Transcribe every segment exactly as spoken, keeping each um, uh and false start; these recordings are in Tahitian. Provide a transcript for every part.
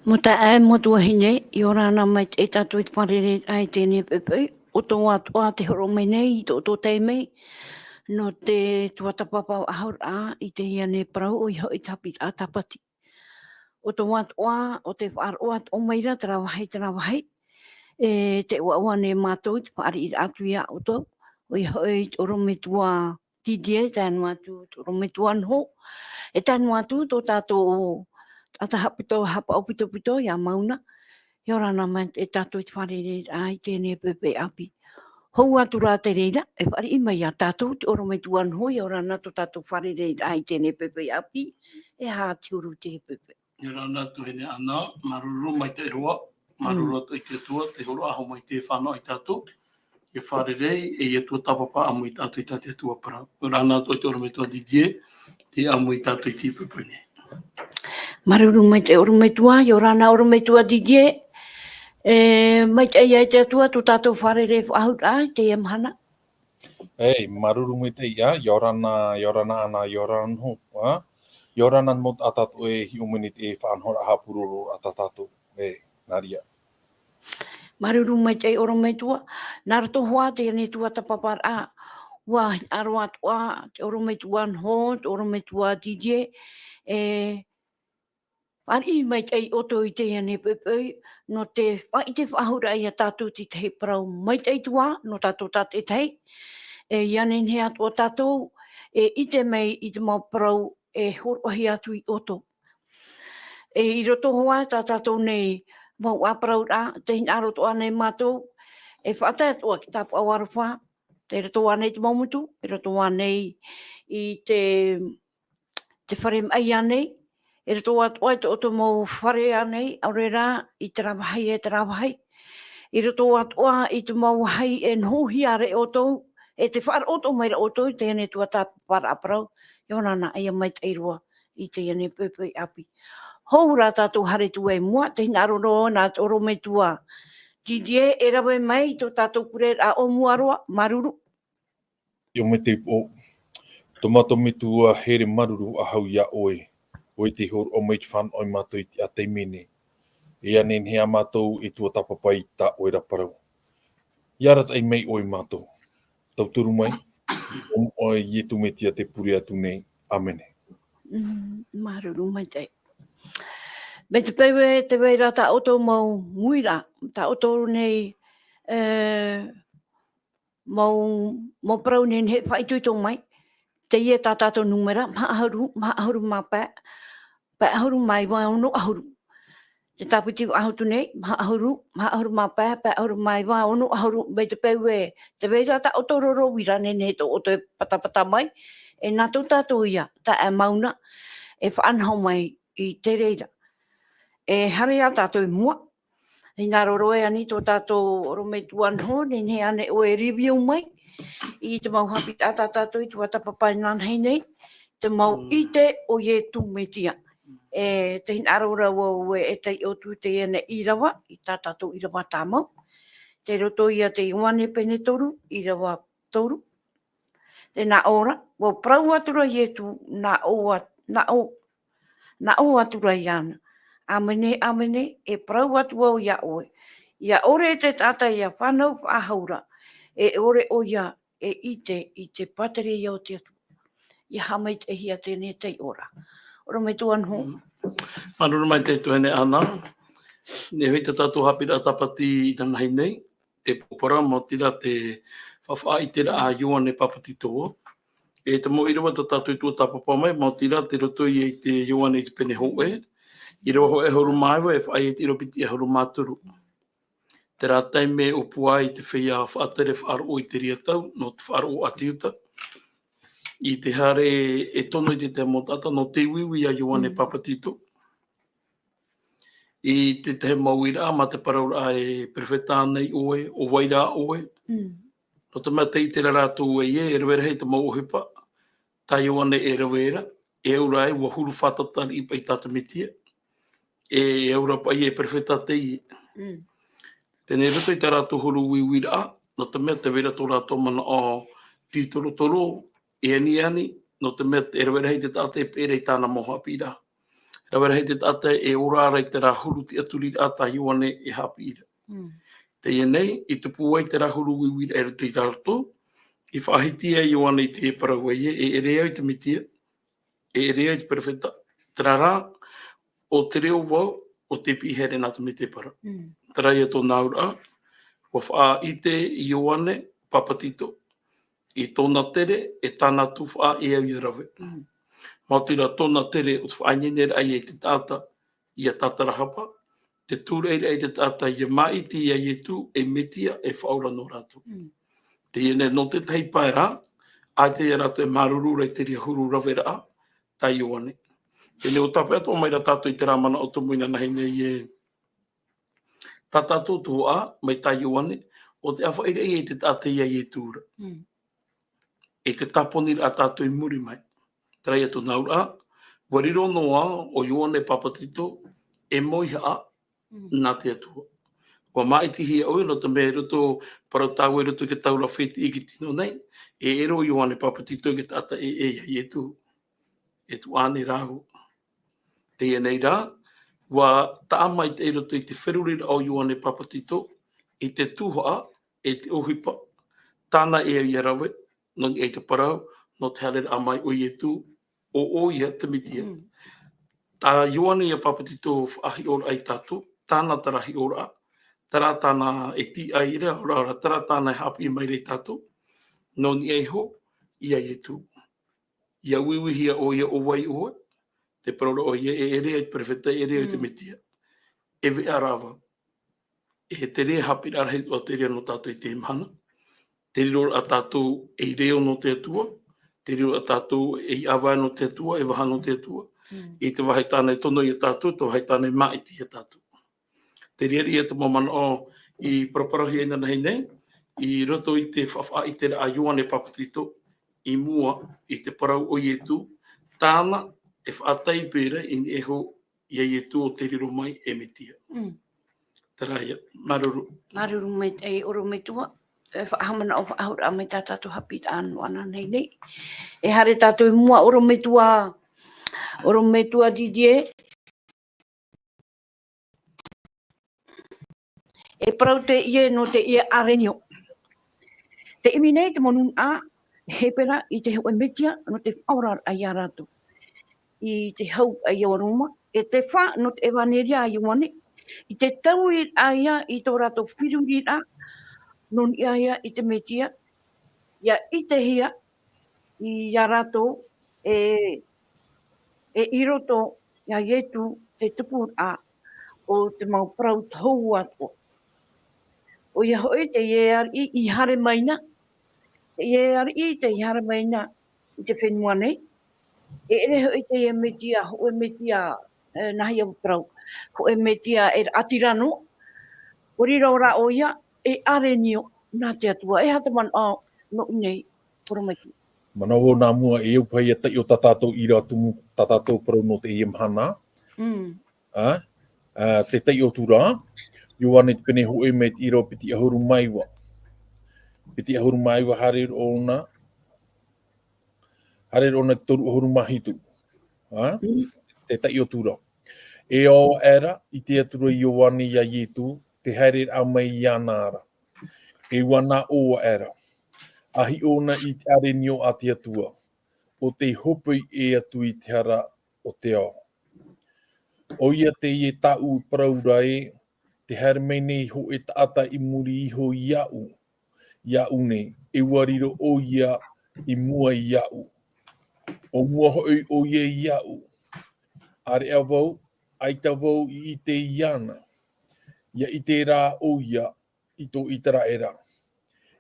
Mau taeaʻe, mau tuahine, ʻia ora na maitaʻi tātou i te fārereiraʻa i teie nei poʻipoʻi. ʻOutou atoʻa tē hōroʻa mai nei i tō ʻoutou taime, nō te tuatāpapa faʻahouraʻa i teie nei parau, ʻoia hoʻi te haʻapiʻiraʻa tāpati. ʻOutou atoʻa, ʻo tē faʻaroʻo atoʻa mai ra terā vāhi, terā vāhi, e tē ʻoaʻoa nei mātou i te fāriʻiraʻa atu ia ʻoutou, ʻoia hoʻi tō ʻorometua Didier, tae noa atu tō ʻorometua Noho, e tae noa atu tō tātou taʻata haʻaputa haʻapaʻopitopito ia Mauna. ʻIa ora na maitaʻi tātou i te fārereiraʻa i teie nei poʻipoʻi ʻāpī. Hou atu rā te reira, e fāriʻi mai ia tātou tō ʻorometua Noho, ʻia ora na tō tātou fārereiraʻa i teie nei poʻipoʻi ʻāpī, e aha te huru i teie poʻipoʻi. ʻIa ora na tuahine Ana, māuruuru maitaʻi roa, māuruuru atoʻa i te Atua, tē hōroʻa aʻe mai te fānaʻo ia tātou, ʻia fārerei, e ʻia tuatāpapa ʻāmui tātou i tā te Atua parau. ʻIa ora na atoʻa i tō ʻorometua Didier, tei ʻāmui ia tātou i teie poʻipoʻi nei. Māuruuru maitaʻi ʻorometua, ʻia ora na ʻorometua Didier, e, maitaʻi ia e te Atua tō tātou fārerei faʻahouraʻa i teie mahana. Ei, māuruuru maitaʻi ia, ʻia ora na, ʻia ora na Ana, ʻia ora na Noho, ā? ʻIa ora na mau taʻata atoʻa e hiʻo mai nei i te faʻanahoraʻa haʻapurororaʻa tā tātou. Ei, nā reira. Māuruuru maitaʻi ʻorometua, nā roto hoʻi i teie nei tuatāpaparaʻa, ʻua hinaʻaro atoʻa tō ʻorometua Noho, tō ʻorometua Didier, e, fāriʻi maitaʻi ʻoutou i teie nei poʻipoʻi, nō te faʻaʻite faʻahouraʻa ia tātou i te tahi parau maitaʻi atoʻa, nō tātou tātaʻitahi. E ʻia nehenehe atoʻa tātou, e ʻite mai i te mau parau e hōroʻahia atu ia ʻoutou. E i roto hoʻi tā tātou nei mau ʻāparauraʻa, tē hinaʻaro atoʻa nei mātou, e faʻatae atoʻa i te tāpaʻo aroha, tei roto ānei i te mau motu, i roto ānei i te, te fare maʻi ānei, i roto atoʻa i tō ʻoutou mau fare ānei, ʻaore rā, i terā vāhi e terā vāhi. I roto atoʻa i te mau vāhi e nohohia ra ʻoutou, e tē faʻaroʻo atoʻa mai ra ʻoutou i teie nei tuatāpaparaʻa parau, ʻia ora na ʻoia maitaʻi roa i teie nei poʻipoʻi ʻāpī. Hou rā tātou haere atu i mua, tē hinaʻaro ra nā tō ʻorometua Didier e rave mai i tō tātou pureraʻa ʻōmuaraʻa, māuruuru. ʻIa ora na te upoʻo, tō mātou Metua here māuruuru faʻahou ia ʻoe, ʻoe tei hōroʻa mai i te fānaʻo ia mātou i teie taime nei. E ʻia nehenehe ā mātou e tuatāpapa i tā ʻoe ra parau. ʻIa arataʻi mai ʻoe ia mātou. Tauturu mai, ʻo Ietu Metia tē pure atu nei. ʻĀmene. Mm, māuruuru maitaʻi. Mai te peu ē, tē vai ra tā ʻoutou mau uiraʻa, tā ʻoutou nei, e, mau, mau parau nehenehe e faʻaitoito mai, teie tā tātou nūmera, maha ʻahuru, maha ʻahuru mā pae, pae ʻahuru mā iva, ono ʻahuru. Te tāpiti faʻahou atu nei, maha ʻahuru, maha ʻahuru mā pae, pae ʻahuru mā iva, ono ʻahuru, mai te peu ē, tē vai ra tā ʻoutou roro uira nehenehe tō ʻoutou e patapata mai, e nā tō tātou ia, taeaʻe Mauna, e faʻanaho mai i te reira. E haere ā tātou i mua, hinaʻaro ra ʻoe Ani tō tātou ʻorometua Noho, nehenehe ānei ʻoe e review mai i te mau haʻapiʻiraʻa tā tātou i tuatāpapa inanahi nei, te mau ʻite o Ietu Metia. E, tē hinaʻaro ra vau ē e taiʻo atu i teie nei ʻīrava, i tā tātou ʻīrava tāmau. Tei roto ia i te Ioane pene toru, ʻīrava toru. Tē nā ʻō ra, ʻua parau atu ra Ietu, nā ʻō a-, nā ʻō, nā ʻō atu ra iāna. ʻĀmene, ʻāmene, e parau atu vau ia ʻoe. ʻIa ʻore te taʻata ʻia fānau faʻahou ra, e ʻore ʻoia e ʻite i te pātireia o te Atua. ʻIa haʻamaitaʻihia teie taiʻoraʻa. ʻOrometua Noho. Mm. Māuruuru maitaʻi tuahine Ana. Nehenehe tā tātou haʻapiʻiraʻa tāpati inanahi nei, te pōpara, maoti rā te faʻaʻiteraʻa a Ioane Papatito. E te mau ʻīrava tā tātou i tuatāpapa mai, maoti rā tei roto ia i te Ioane i te pene hōʻē. ʻĪrava hōʻē ʻahuru mā iva, e faʻaʻite i te ʻīrava piti ʻahuru mā toru. Terā taime ʻōpua ai te feiā faʻatere faʻaroʻo i te reira tau, nō te faʻaroʻo ʻāti Iuta. I te haere e tono i te tahi mau taʻata, nō te uiui a Ioane Mm. Papatito. I te tahi mau uiraʻa, mā te parauraʻa e perofeta ānei ʻoe, ʻo vai rā ʻoe. Mm. Nō te mea tē ʻite ra rātou ē, e rave rahi te mau ʻohipa, tā Ioane e rave ra, e au ra ē, ʻua huru fātata riʻi paʻi tā te Metia. E, e au ra paʻi e perofeta teie. Mm. Teie nei roto i tā rātou huru uiuiraʻa, nō te mea tē vai ra tō rātou manaʻo tītorotoro, e aniani, nō te mea e rave rahi te taʻata e peʻe ra i tāna mau haʻapiʻiraʻa. Rave rahi te taʻata e ora ra i terā huru tiʻaturiraʻa tā Ioane e haʻapiʻi ra. Mm. Teie nei, i tupu ai terā huru uiuiraʻa i roto ia rātou, i faʻahiti ai Ioane i te parau ē, e ʻere au i te Metia, e ʻere au i te perofeta, terā rā, ʻo te reo vau, ʻo tē piʻi haere nā te Metia parau. Mm. Terā ia tōna auraʻa, ʻua faʻaʻite Ioane Papatito, i tōna tere, e tāna tuhaʻa e au ia rave. Mm. Maoti rā tōna tere, ʻo te faʻaineineraʻa ia i te taʻata, ia tātarahapa, te tūraʻiraʻa i te taʻata, ia māʻiti ia Ietu, ei Metia, e faʻaora nō rātou. Mm. Teie nei, nō te tahi pae rā, ʻaita ia rātou e māuruuru ra i te reira huru raveraʻa, tā Ioane. Teie nei, ʻua tāpeʻa atoʻa mai ra tātou i terā manaʻo tumu inanahi nei ē, tā tātou tuhaʻa, mai tā Ioane, ʻo te ʻāfaʻiraʻa i te taʻata ia Ietu ra. Mm. I te tāponi ra tātou i muri mai. Terā ia tōna auraʻa, ʻua riro noa ʻo Ioane Papatito, e mauihaʻa, Mm. nā te Atua. ʻUa māʻitihia ʻoe, nō te mea i roto, parau tāua i roto i te taura fētiʻi i te tino nei, e ʻere ʻo Ioane Papatito i te taʻata e, e ia Ietu. E tuʻu ānei rāua. Teie nei rā, ʻua taʻa maitaʻi i roto i te feruriraʻa o Ioane Papatito, i te tuhaʻa, e te ʻohipa, tāna e au ia rave, nō niʻa i te parau, nō te haereraʻa mai o Ietu, ʻo ʻoia te Metia. Mm. Tā Ioane ia Papatito faʻahiʻoraʻa ia tātou, tāna terā hiʻoraʻa, terā tāna e tīaʻi ra, ʻaore ra, terā tāna e haʻapiʻi mai ra ia tātou, nō niʻa iho, ia Ietu. ʻIa uiuihia ʻoia ʻo vai ʻoe, te parau ra ʻoia e ʻere au i te perofeta, e ʻere au i te Mm. Metia. E veʻa ra vau. E te reira haʻapiʻiraʻa rahi atoʻa te reira nō tātou i teie mahana. Tē riro ra tātou ei reo nō te Atua, tē riro ra tātou ei ʻāvae nō te Atua, ei vaha nō te Atua. Mm. I te vāhi tāna e tono ia tātou, te vāhi tāna e māʻiti ia tātou. Te reira ia te mau manaʻo i paraparauhia inanahi nei, i roto i te faʻaʻiteraʻa a Ioane Papatito, i mua i te parau o Ietu, tāna e faʻatai pē ra i niʻa iho ia Ietu ʻo tē riro mai ei Metia. Mm. Terā ia, māuruuru. Māuruuru maitaʻi, e, ʻorometua, e, faʻahaʻamanaʻo, faʻahouraʻa mai tā tātou haʻapiʻiraʻa noa anaʻe nei. E haere tātou i mua, ʻorometua, ʻorometua Didier. E parau teie nō teie ʻārenio. Tē ʻimi nei te mau nūnaʻa Hepera i te hōʻē Metia nō te faʻaoraraʻa ia rātou. I te hau paʻi o Roma, e te fā nō te ʻEvaneria a Ioane, i te taui aʻe ia i tō rātou feruriraʻa, nō niʻa ia i te Metia, ʻia ʻitehia ia rātou e, e i roto ia Ietu te tupuraʻa o te mau parau tohu atoʻa. ʻOia hoʻi, teie ariʻi i haere mai na, teie ariʻi tei haere mai na i te fenua nei, e ʻere hoʻi teie Metia, hōʻē Metia, e, nāhea au parau, hōʻē Metia e raʻatira noa, ʻua riro ra ʻoia, e ʻārenio nā te Atua, e aha te manaʻo nōʻu nei, ʻorometua. Manaʻo vau nā mua, e au paʻi ʻia taiʻo tā tātou ʻīrava tumu, tā tātou parau nō teie mahana. Mm. Ā, ā, tē taiʻo atu ra, Ioane te pene hōʻē mai te ʻīrava piti ʻahuru mā iva. Piti ʻahuru mā iva haere roa ʻōna, haere roa ʻōna i te toru ʻahuru mā hitu. Ā? Mm. Tē taiʻo atu ra. E ao aʻera, ʻite atu ra Ioane ia Ietu, te haereraʻa mai iāna ra. E ʻua nā ʻō aʻera. ʻA hiʻo na i te ʻārenio a te Atua, ʻo tei hōpoi ʻē atu i te hara o te ao. ʻOia teie tāʻu parau ra ē, tē haere mai nei hōʻē taʻata i muri iho iāʻu, iāʻu nei, e ʻua riro ʻoia i mua iāʻu. ʻO mua hoʻi ʻoia iāʻu. ʻĀreʻa vau, ʻaita vau i ʻite iāna. ʻIa ʻite rā ʻoia, i tō Iteraera,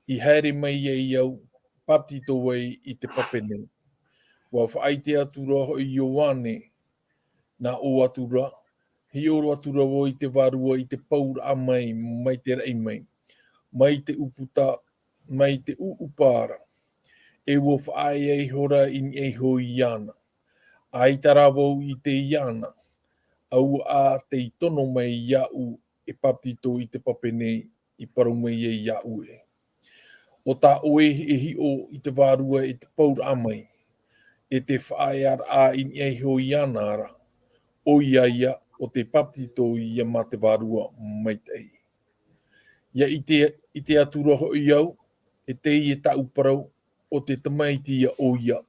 i haere mai ai au, papetito ai i te pape nei. Ua faʻaʻite atura hoʻi Ioane, nā ʻō atura, hiʻo atura vau i te vārua i te pauraʻa mai, mai te raʻi mai, mai te ʻūputa, mai te ʻūʻupa ra. E ua faʻaea iho ra i niʻa iho iāna. ʻAita rā vau i ʻite iāna, ʻaua ā tei tono mai iāʻu e papetito i te pape nei, i parau mai ai iāʻu ē. ʻO tā ʻoe e hiʻo i te vārua e te pauraʻa mai, e te faʻaearaʻa i niʻa iho iāna ra, ʻoia ia, ʻo te papetito ia mā te vārua maitaʻi. ʻIa ʻite, ʻite atura hoʻi au, e teie tāʻu parau, ʻo te Tamaiti ia ʻoia,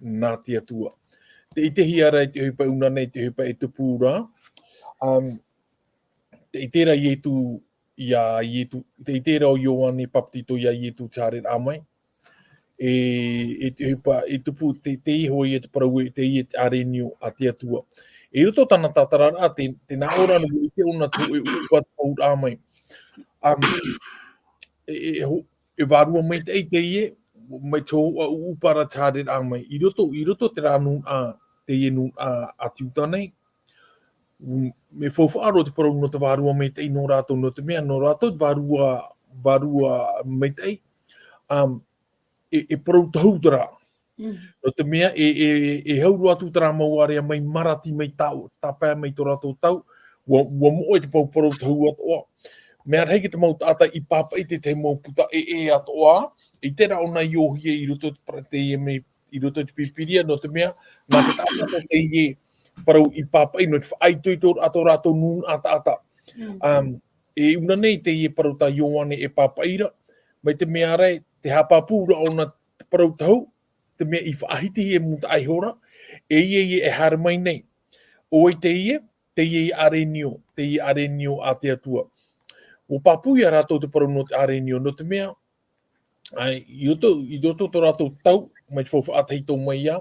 nā te Atua. Tē ʻitehia ra i te ʻohipa ʻūnana, i te ʻohipa e tupu ra, um, tē ʻite ra Ietu, ia Ietu, tē ʻite ra ʻo Ioane Papetito ia Ietu te haereraʻa mai. E, e te ʻohipa, e tupu, te, teie hoʻi e te parau ē, teie te ʻārenio a te Atua. I roto tāna tātararaʻa, te, te nā ʻō ra, nō ʻite ʻōna te hōʻē ʻūʻupa te pauraʻa mai. Um, e, e, e ho-, e vārua maitaʻi teie, mai te hōʻē ʻūʻupa ra te haereraʻa mai. I roto, i roto terā nūnaʻa, teie nūnaʻa a te Iuta nei, mm, mea faufaʻa roa te parau nō te vārua maitaʻi nō rātou, nō te mea, nō rātou te vārua, vārua maitaʻi, um, e, e parau tohu terā. Mm. Nō te mea, e, e, e hau roa atu terā mau ārea mai Marati, mai tā, tāpae mai tō rātou tau, ua, ua moʻe te mau parau tohu atoʻa. Mea rahi ki te mau taʻata i pāpaʻi i te tahi mau puta ʻē, ʻē atoʻa, i terā ʻōna i ōhie i roto i te pra-, teie mea, i roto i te Pīpīria, nō te mea, nā te taʻata teie parau i pāpaʻi, nō te faʻaitoito atoʻa rātou nūnaʻa taʻata. Mm. Um, e ʻūnana i teie parau tā Ioane e pāpaʻi ra, mai te mea ra, te haʻapāpū ra ʻōna te parau tohu, te mea i faʻahiti e mūtaʻa iho ra, e ia, ia e haere mai nei. ʻO vai teie, teie ʻārenio, teie ʻārenio a te Atua. Ua pāpū ia rātou te parau nō te ʻārenio, nō te mea, ʻae, i roto, i roto tō rātou tau, mai te faufaʻa tahito mai ia,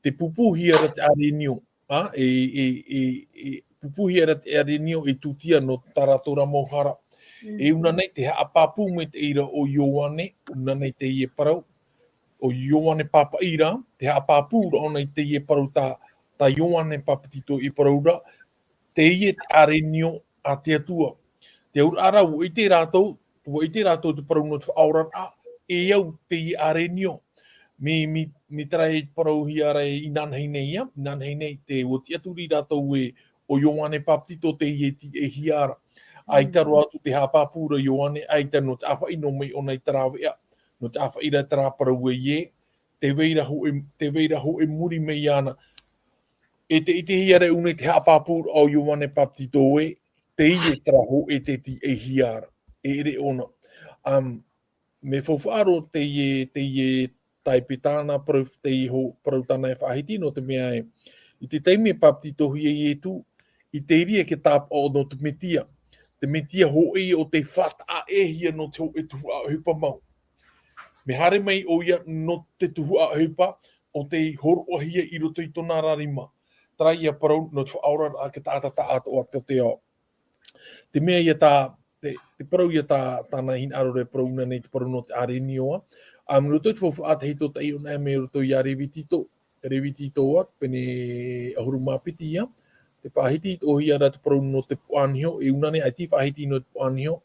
tē pūpūhia ra te ʻārenio, ā, e, e, e, e pūpūhia ra te ʻārenio e tūtia nō tā rātou ra mau hara. Mm. E ʻūnana i te haʻapāpū maitaʻi ra ʻo Ioane, ʻūnana i teie parau, ʻo Ioane pāpaʻi ra, te haʻapāpū ra ʻōna i teie parau tā, tā Ioane Papetito i parau ra, teie te ʻārenio a te Atua. Te auraʻa ra, ua ʻite rātou, ua ʻite rātou te parau nō te faʻaoraraʻa, e au teie ʻārenio. Mea, mea, mea terā e parauhia ra e inanahi nei ia, inanahi nei te ua tiʻaturi rātou ē, ʻo Ioane Papetito teie e tīaʻihia ra. ʻAita roa atu te haʻapāpū ra Ioane, ʻaita nō te ʻāfaʻi noa mai ʻōna i te rāveʻa, nō te ʻāfaʻi ra terā parau ē, tē vai ra hōʻē, tē vai ra hōʻē muri mai iāna. E tē ʻitehia ra ʻūnei te haʻapāpūraʻa o Ioane Papetito ē, teie terā hōʻē tē tīaʻihia ra. E ʻere ʻōna. Um, mea faufaʻa roa teie, teie tāipe tāna parau, teie hō-, parau tāna e faʻahiti, nō te mea ē, i te taime e papetitohia Ietu, i te reira e tāpaʻo nō te Metia. Te Metia hōʻē ʻo tē faʻataʻahia nō te hōʻē tuhaʻa ʻohipa mau. Mea haere mai ʻoia nō te tuhaʻa ʻohipa, ʻo tē hōroʻahia i roto i tōna ra rima. Terā ia parau nō te faʻaoraraʻa a te taʻata taʻatoʻa o te ao. Te mea ia tā, te, te parau ia tā, tāna hinaʻaro ra e parau nei te parau nō te ʻārenio ā. Um, i roto i te faufaʻa tahito taʻi ʻōna mai roto ia Revitito, Revitito ā, pene ʻahuru mā piti ia. Tē faʻahiti atoʻahia ra te parau nō te puaʻaniho, e ʻūnana ē, ʻaita i faʻahiti nō te puaʻaniho.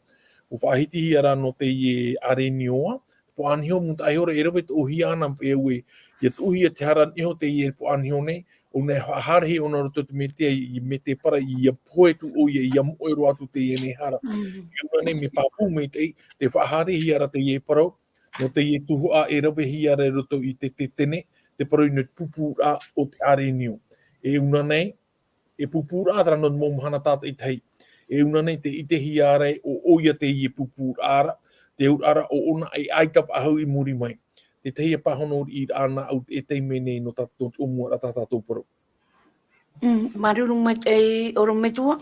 ʻUa faʻahitihia ra nō teie ʻārenio ā. Puaʻaniho, mūtaʻa iho ra e rave atoʻahia ana e au ē, ʻia tuʻuhia te hara niʻa iho teie puaʻaniho nei, ʻo nei haʻahaere ʻōna roto te Metia, i Metia parau, ʻia pohe atu ʻoia, ʻia moʻe roa atu teie nei hara. Mm. I ʻōna nei mea pāpū maitaʻi, tē faʻahaerehia ra teie parau, nō teie tuhaʻa e ravehia ra i roto i te tetene, te parau nō te pūpūraʻa o te ʻārenio. E ʻūnana ē, e pūpūraʻa terā nō te mau mahana tātaʻitahi. E ʻūnana ē tē ʻitehia ra ē, ʻo, ʻoia teie pūpūraʻa ra, te auraʻa ra ʻo ʻōna e ʻaita faʻahou i muri mai. Te tahi e pāhono riʻi ra ʻana au e taime nei nō tā, nō te ʻōmuaraʻa tā tātou parau. Mm, māuruuru maitaʻi, ʻorometua.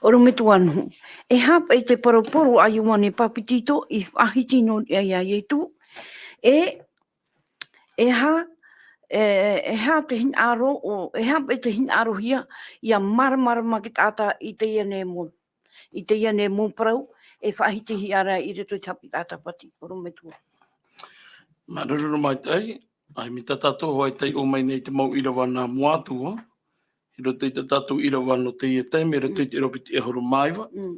ʻOrometua Nuhu. E aha paʻi te parau poro a Ioane Papetito i faʻahiti nō niʻa ia Ietu? E, e aha, e, e aha te hinaʻaro, ʻo, e aha paʻi te hinaʻarohia, ʻia māramarama te taʻata i teie nei mau, i teie nei mau parau, e faʻahitihia ra i roto i te haʻapiʻiraʻa tāpati, ʻorometua. Māuruuru maitaʻi, ʻaita tā tātou hoʻi e taiʻo mai nei te mau ʻīrava nā mua atu, i roto i tā tātou ʻīrava nō teie taime, i roto i te ʻīrava piti ʻahuru mā iva. Mm.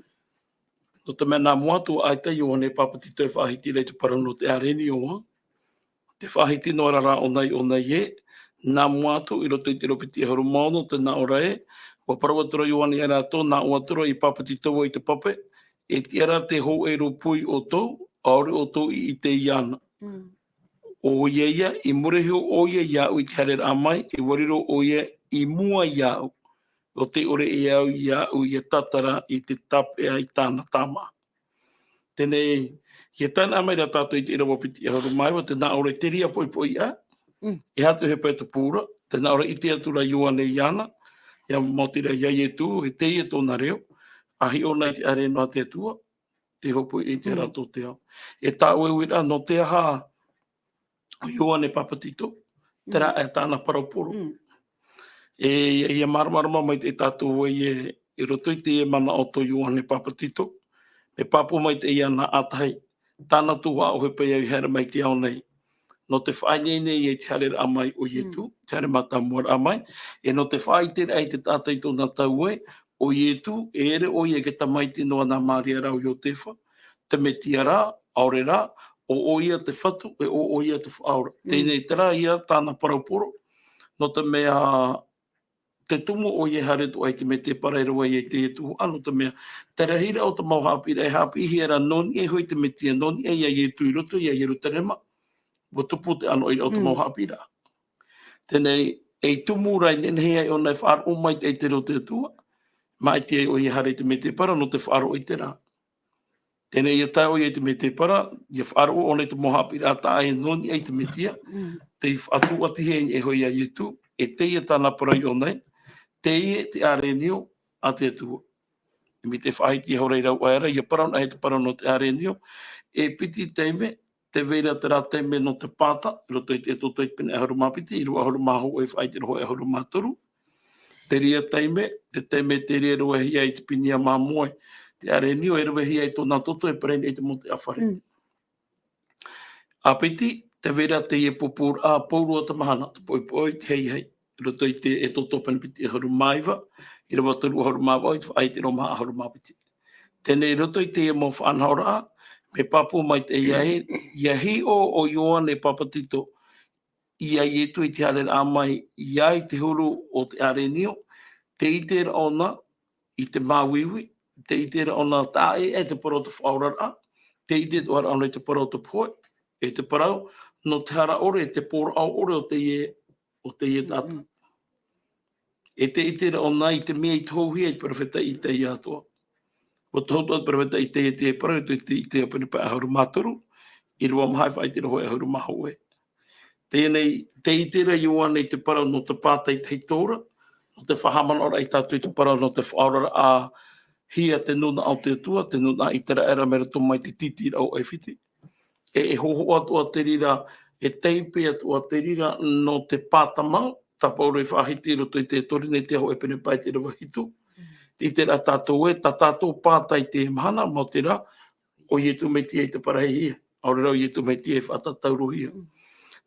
Nō te mea nā mua atu, ʻaita Ioane Papatito e faʻahiti ra i te parau nō te ʻārenio, te faʻahiti noa ra rā ʻōna i ʻōna ē, nā mua atu, i roto i te ʻīrava piti ʻahuru mā ono, tē nā ʻō ra ē, ʻua parau atu ra Ioane ia rātou, nā ʻō atu ra i papetito vau i te pape, e tiʻa ra te hōʻē rōpū ia ʻoutou, ʻaore ʻoutou i ʻite iāna. Mm. ʻOia ia, i muri iho ʻoia iāʻu i te haereraʻa mai, e ʻua riro ʻoia i mua iāʻu. ʻO tē ʻore e au iāʻu ʻia tātara i te tāpeʻa i tāna tāmā. Teie nei, ʻia tae noa mai ra tātou i te ʻīrava piti ʻahuru mā iva, tē nā ʻō ra ē, terā poʻipoʻi ā, Mm. e aha te ʻohipa e tupu ra, tē nā ʻō ra ʻite atu ra Ioane iāna, ʻia maoti ra ia Ietu, e teie tōna reo, ʻa hiʻo na i te ʻārenio a te Atua, tē hopoiʻa i te Mm. rā tō te ao. E tāʻueue ra, nō te aha ʻo Ioane Papatito, terā Mm. e tāna parau poro. Mm. E, ʻia māramarama mai te tātou ē, i roto i te manaʻo tō Ioane Papatito, mea pāpū maitaʻi iāna ʻātahi, tāna tuhaʻa ʻohipa ia i haere mai i te ao nei. Nō te faʻaineine i te haereraʻa mai o Ietu, Mm. te haere mātāmua raʻa mai, e nō te faʻaʻiteraʻa i te taʻata i tōna tau ē, ʻo Ietu, e ʻere ʻoia i te tamaiti noa nā Māria rā ʻo Iotefa, te Metia rā, ʻaore rā, ʻo ʻoia te Fatu, e ʻo ʻoia te Faʻaora. Mm. Teie nei terā ia tāna parau poro, nō te mea te tumu ʻoia e haere atu ai i te mētēpara e rave ai i teie tuhaʻa, nō te mea, te rahiraʻa o te mau haʻapiʻiraʻa e haʻapiʻihia ra nō niʻa iho i te Metia, nō niʻa ia Ietu i roto ia Ierutarema, ʻua tupu te ʻanoʻiraʻa o te mau Mm. haʻapiʻiraʻa. Teie nei, e tumu ra i nehenehe ai ʻōna e faʻaroʻo mai i te reo o te Atua, maʻiti ai ʻoia e haere i te mētēpara nō te faʻaroʻo i terā. Teie nei ʻia tae ʻoia i te mētēpara, ʻia faʻaroʻo ʻōna i te mau haʻapiʻiraʻa taʻa ʻē nō niʻa i te Metia, Mm. tei faʻatūʻatihia i niʻa iho ia Ietu, e teie tāna parau i ʻō nei, teie te ʻārenio a te Atua. E mai te faʻahiti iho ra i rave aʻe ra, ʻia parau na e te parau nō te ʻārenio, e piti taime, tē vai ra terā taime nō te pāta, i roto i te Exodo i te pene ʻahuru mā piti, ʻīrava ʻahuru mā hōʻē, faʻaʻite ra hōʻē ʻahuru mā toru. Terā taime, te taime tē ravehia ai i te pinia māmoe, te ʻārenio e ravehia ai tōna toto e parau nei i te mau ʻāfare. Mm. ʻA piti, tē vai ra teie pūpūraʻa pauroa te mahana, te poʻipoʻi, te haihai. I roto i te Exodo pene piti ʻahuru mā iva, ʻīrava toru ʻahuru mā vaʻu, i te faʻaʻite ra maha ʻahuru mā piti. Teie nei i roto i teie mau faʻanahoraʻa, mea pāpū maitaʻi ē, ʻia hiʻo ʻo Ioane Papatito ia Ietu i te haereraʻa mai, ia i te huru o te ʻārenio, tē ʻite ra ʻōna i te māuiui, tē ʻite ra ʻōna taʻa ʻē aʻe te parau o te faʻaoraraʻa, tē ʻite atoʻa ra ʻōna i te parau o te pohe, e te parau, nō te hara ʻore, e te pōraʻa ʻore o teie, o teie Mm, taʻata. mm. E tē ʻite ra ʻōna i te mea i tohuhia e te perofeta Isaia atoʻa. ʻUa tohu atoʻa te perofeta Isaia i te parau, i te, i te Isaia pene pae ʻahuru mā toru, ʻīrava maha e faʻaʻite ra hōʻē ʻahuru mā hōʻē. Teie nei, tē ʻite ra Ioane i te parau nō te pāta i te hītora, nō te faʻahaʻamanaʻoraʻa ia tātou i te parau nō te faʻaoraraʻahia te nūnaʻa o te Atua, te nūnaʻa ʻĪteraʻera mai roto mai te tītīraʻa o ʻAifiti. E, e hōhoʻa atoʻa te reira, e taipe atoʻa te reira nō te pāta mau, tā Pauro i faʻahiti i roto i te Korinetia hōʻē pene pae ʻīrava hitu. Mm. Tē ʻite ra tātou ē, tā tātou pāta i teie mahana, mau terā, ʻo Ietu Mesia i te parahihia, ʻaore rā ʻo Ietu Mesia i faʻatataurohia. Mm.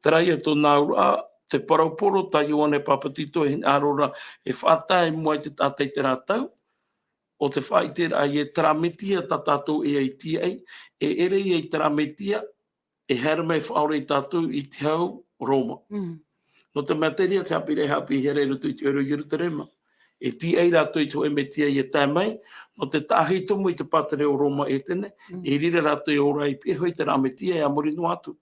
Terā ia tōna auraʻa, te parau poro tā Ioane Papatito e hinaʻaro ra, e faʻatae i mua i te taʻata i terā tau, ʻo te faʻaʻiteraʻa ē terā Mesia tā tātou e tīaʻi, e ʻere ia i terā Mesia, e haere mai e faʻaora ia tātou i te hau Roma. Mm. Nō te mea terā te haʻapiʻiraʻa e haʻapiʻihia ra i roto i te ʻoire o Ierutarema. E tīaʻi rātou i te hōʻē Mesia ʻia tae mai, nō te taʻahitomu i te pātireia o Roma ʻētene, Mm. e riro rātou e ora i pihaʻi iho i terā Mesia e a muri noa atu.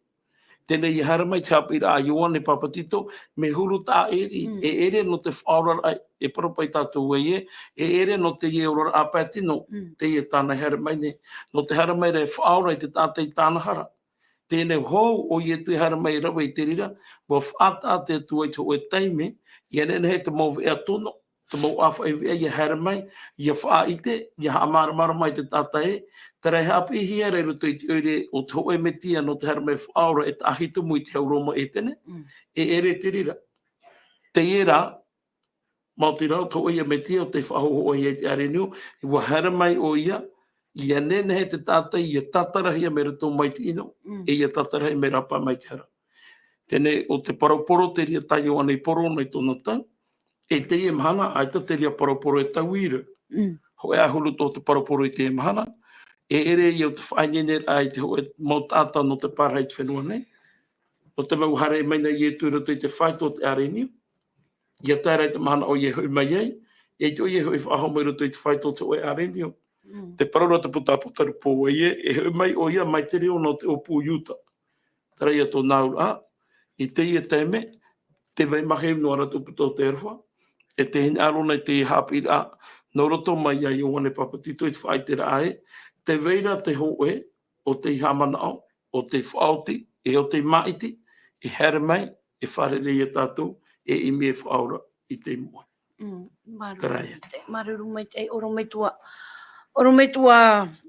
Teie nei ʻia haere mai te haʻapiʻiraʻa a Ioane Papatito, mea huru taʻa ʻē, Mm. e ʻere nō te faʻaoraraʻa, e parau paʻi tātou ē, e ʻere nō teie oraraʻa pae tino, Mm. teie tāna e haere mai nei. Nō te haere mai ra e faʻaora i te taʻata i tāna hara. Teie nei hou ʻo Ietu e haere mai e rave i te reira, ʻua faʻataʻa te Atua i te hōʻē taime, ʻia nehenehe te mau veʻa tono, te mau ʻāfaʻi veʻa ʻia haere mai, ʻia faʻaʻite, ʻia haʻamāramarama i te taʻata ē, terā e haʻapiʻihia ra i roto i te ʻoire o te hōʻē Mesia nō te haere mai faʻaora e taʻahitomu i te hau Roma ʻētene, Mm. e ʻere te reira. Teie rā, maoti rā, ʻo te hōʻē ia Mesia ʻo tē faʻahōhoʻahia i te ʻārenio, ʻua haere mai ʻoia, ia nehenehe te taʻata ia tātarahia mai roto mai te ʻino, Mm. e ia tātarahia mai rāpae mai te hara. Teie nei, ʻo te parau poro terā tā Ioane i poro nei tōna tau, e teie mahana, ʻaita terā parau poro e tau ira. Mm. Hōʻē ʻahuru tō te parau poro i teie mahana, e ʻere ia ʻo te faʻaineineraʻa i te hōʻē mau taʻata nō te pārahi i te fenua nei, nō te mea ʻua haere mai na Ietu i roto i te faito o te ʻārenio, ia tae ra i te mahana ʻoia e hoʻi mai ai, e ʻaita ʻoia e hoʻi faʻahou mai i roto i te faito o te hōʻē ʻārenio. Mm. Tē parau ra te puta Apotarupo ē, e hoʻi mai ʻoia mai te reo nō te ʻōpū o Iuta. Terā ia tōna auraʻa, i teie taime, tē vai maheu noa ra te ʻōpū o te aroha, e tē hinaʻaro nei i te haʻapiʻiraʻa, nō roto mai ia Ioane Papetito i te faʻaʻiteraʻa ē, tē vai ra te hōʻē, ʻo tei haʻamanaʻo, ʻo tei faʻaoti, e ʻo tei māʻiti, e haere mai, e fārerei ia tātou, e ʻimi e faʻaora i te moʻe. Mm, māuruuru Terā ia. maitaʻi, māuruuru maitaʻi, ʻorometua, ʻorometua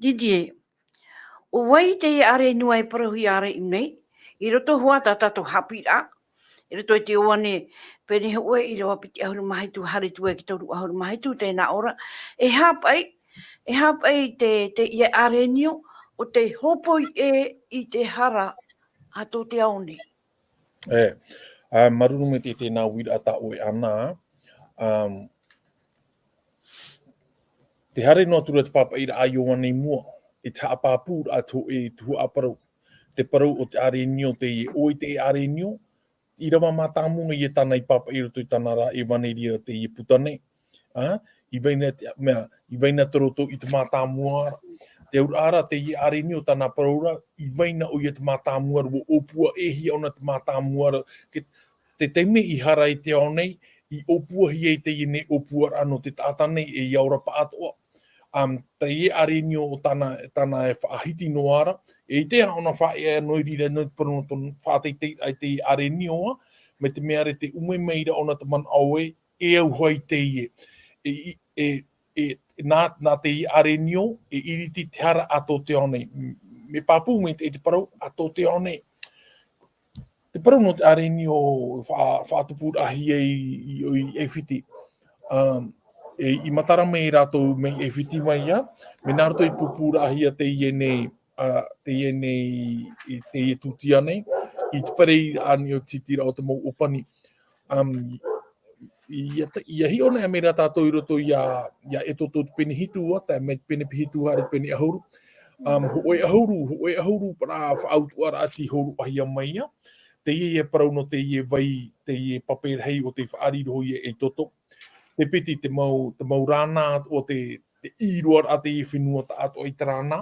Didier. ʻO vai teie ʻārenio e parauhia ra i ʻō nei, i roto hoʻi tā tātou haʻapiʻiraʻa, i roto i te Ioane pene hōʻē ʻīrava piti ʻahuru mā hitu, haere atu ai ki te toru ʻahuru mā hitu, tē nā ʻō ra, e haʻapaʻi, e haʻapaʻi te, teie ʻārenio, ʻo tei hōpoi ʻē i te hara a tō te ao nei. E, ā, māuruuru maitaʻi i tēnā uiraʻa tā ʻoe Ana, um, tē haere noa atu ra te pāpaʻiraʻa a Ioane i mua, i te haʻapāpūraʻa atu i te tuhaʻa parau. Te parau o te ʻārenio, teie, ʻo vai teie ʻārenio, ʻīrava mātāmua ia tāna i pāpaʻi i roto i tāna ra ʻevaneria teie puta nei. Ā, i vai na te, mea, i vai na te roto i te mātāmua ra. Te auraʻa ra, teie ʻārenio tāna parau ra, i vai na ʻoia te mātāmua ra, ʻua ʻōpuahia ʻōna te mātāmua ra. Ke, te taime i hara i te ao nei, i ʻōpuahia ai teie nei ʻōpuaraʻa nō te taʻata nei, e ia ora pāʻatoʻa. Um, teie ʻārenio ʻo tāna, tāna e faʻahiti noa ra, e ʻite ā ʻōna faʻaea noa i reira noa te parau nō tōna faʻateiteiraʻa i teie ʻārenio ā, mai te mea ra tē ʻume mai ra ʻōna te manaʻo ē, e au hoʻi teie. E, e, e, e, nā, nā teie ʻārenio, e iriti te hara a tō te ao nei. M-, mea pāpū maitaʻi te parau a tō te ao nei. Te parau nō te ʻārenio faʻa-, faʻatupuraʻahia i, i, i ʻAifiti. Um, e, i matara mai rātou mai ʻAifiti mai ā, mai nā roto i pupuraʻahia teie nei, ā, teie nei, i teie tūtia nei, i te pereiraʻa nei o te tītiraʻa o te mau ʻōpani. Um, ia ta-, ia hiʻo nei mai ra tātou i roto ia, ia ʻEtoto te pene hitu ā, tae mai te pene hitu haere i te pene ʻahuru. Um, hōʻē ʻahuru, hōʻē ʻahuru parau faʻautuʻaraʻa tei hōroʻahia mai ā. Teie ia parau nō teie vai, teie pape rahi ʻo tei fāriʻi roa ia ʻEtoto. Te piti te mau, te mau rānā o te, te ʻīroaraʻa teie fenua taʻatoʻa i te rānā.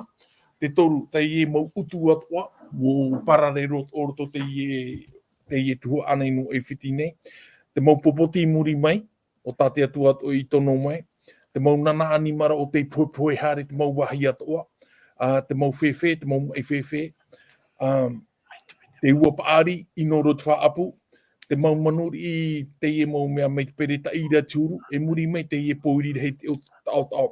Te toru, teie mau utu atoʻa, ʻua pararero ʻo roto teie, teie tuhaʻa nei nō ʻAifiti nei. Te mau popoti i muri mai, ʻo tā te Atua atoʻa i tono mai. Te mau nana ʻanimara ʻo tei pohepohe haere te mau vāhi atoʻa. Ā, te mau fēfē, te mau maʻi fēfē. Ā, te ua paʻari i nō roto faʻaʻapu, te mau manuriʻi, teie mau mea mai te peretaʻi ra te huru, e muri mai teie pōiri rahi te o-, taʻotaʻo.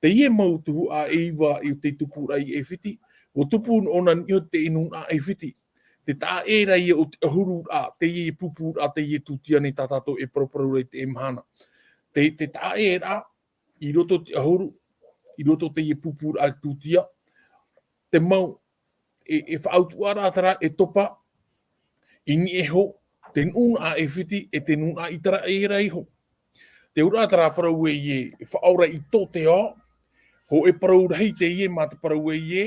Teie mau tuhaʻa e iva i te tupuraʻa i ʻAifiti, ʻua tupu ʻōna niʻa i te nūnaʻa ʻAifiti. Te taʻa ʻē ra ia o te ʻahuru ra, teie pupuraʻa, teie tūtia nei tā tātou e paraparau ra i teie mahana. Te, te taʻa ʻē ra, i roto te ʻahuru, i roto teie pupuraʻa tūtia, te mau, e, e faʻautuʻaraʻa terā e topa, i niʻa iho, te nūnaʻa ʻAifiti, e te nūnaʻa ʻĪteraʻera iho. Te auraʻa terā parau ē, e faʻaora i tō te ao, hōʻē parau rahi teie mā te parau ē,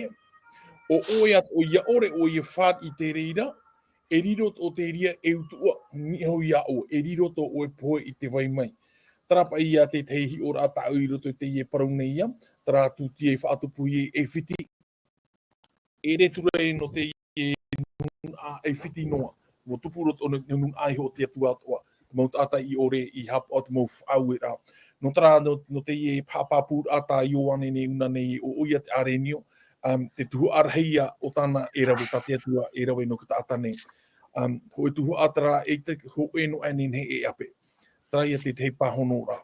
ʻo ʻoe atoʻa ʻia ʻore ʻoe e fāriʻi i te reira, e riro tō te reira e utuʻa, niʻa iho ia ʻoe, e riro tō ʻoe pohe i te vai mai. Terā paʻi ia te tahi hiʻoraʻa tāʻu i roto i teie parau nei ā, terā tūtia i faʻatupuhia i ʻAifiti. E ʻere atu ra nō teie nūnaʻa ʻAifiti noa. ʻUa tupu roto ʻōna nūnaʻa iho o te Atua atoʻa. Te mau taʻata i ʻore i haʻapaʻo te mau faʻaueraʻa. Nō terā, nō, nō teie haʻapāpūraʻa tā Ioane nei ʻōna nei ʻo ʻoia te ʻārenio, um, te tuhaʻa rahi ia o tāna e rave tā te Atua, e rave nō te taʻata nei. Um, hōʻē tuhaʻa terā e te, hōʻē noa aʻe nei e ʻape. Terā ia te tahi pāhonoraʻa.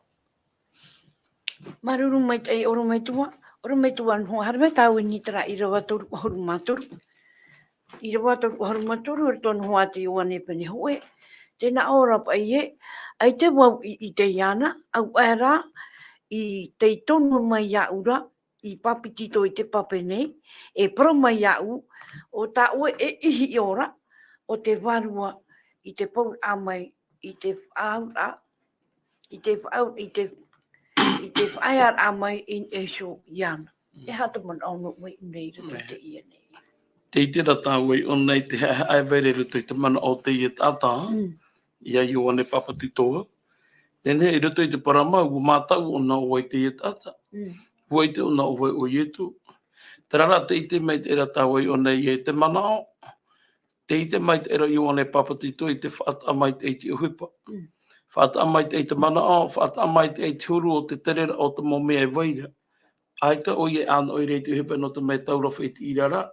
Māuruuru maitaʻi, ʻorometua, ʻorometua Nohoa, haere mai tāʻu i niʻa i terā ʻīrava toru ʻahuru mā toru. ʻĪrava toru ʻahuru mā toru, i roto Nohoa te Ioane pene hōʻē. Tē nā ʻō ra paʻi ē, ʻaita vau i, i ʻite iāna, ʻaore rā, i tei tono mai iāʻu ra, i papetito i te pape nei, e parau mai iāʻu, ʻo tā ʻoe e ihi ora o te Vārua i te pouraʻa mai, i te faʻauraʻa, i te faʻau-, i te, i te faʻaearaʻa mai i Iesu iāna. E aha te manaʻo nō ʻoe i ʻō nei i roto i teie nei? Tē ʻite ra tāua i ʻō nei te haʻehaʻa e vai ra i roto i te manaʻo o teie taʻata, Mm. ia Ioane Papetitoa. Nehenehe i roto i te parau mau, ʻua mātau ʻōna ʻo vai teie taʻata. Mm. ʻUa ʻite ʻōna ʻo vai ʻo Ietu. Terā rā tē ʻite maitaʻi ra tāua i ʻō nei i te manaʻo. Tē ʻite maitaʻi ra Ioane Papetitoa i te faʻataʻa maitaʻi i te ʻohipa. Mm. Faʻataʻa maitaʻi i te manaʻo, faʻataʻa maitaʻi i te huru o te tereraʻa o te mau mea e vai ra. ʻAita ʻoia e ʻānoʻi ra i te ʻohipa nō te mea taura faʻaʻite ra.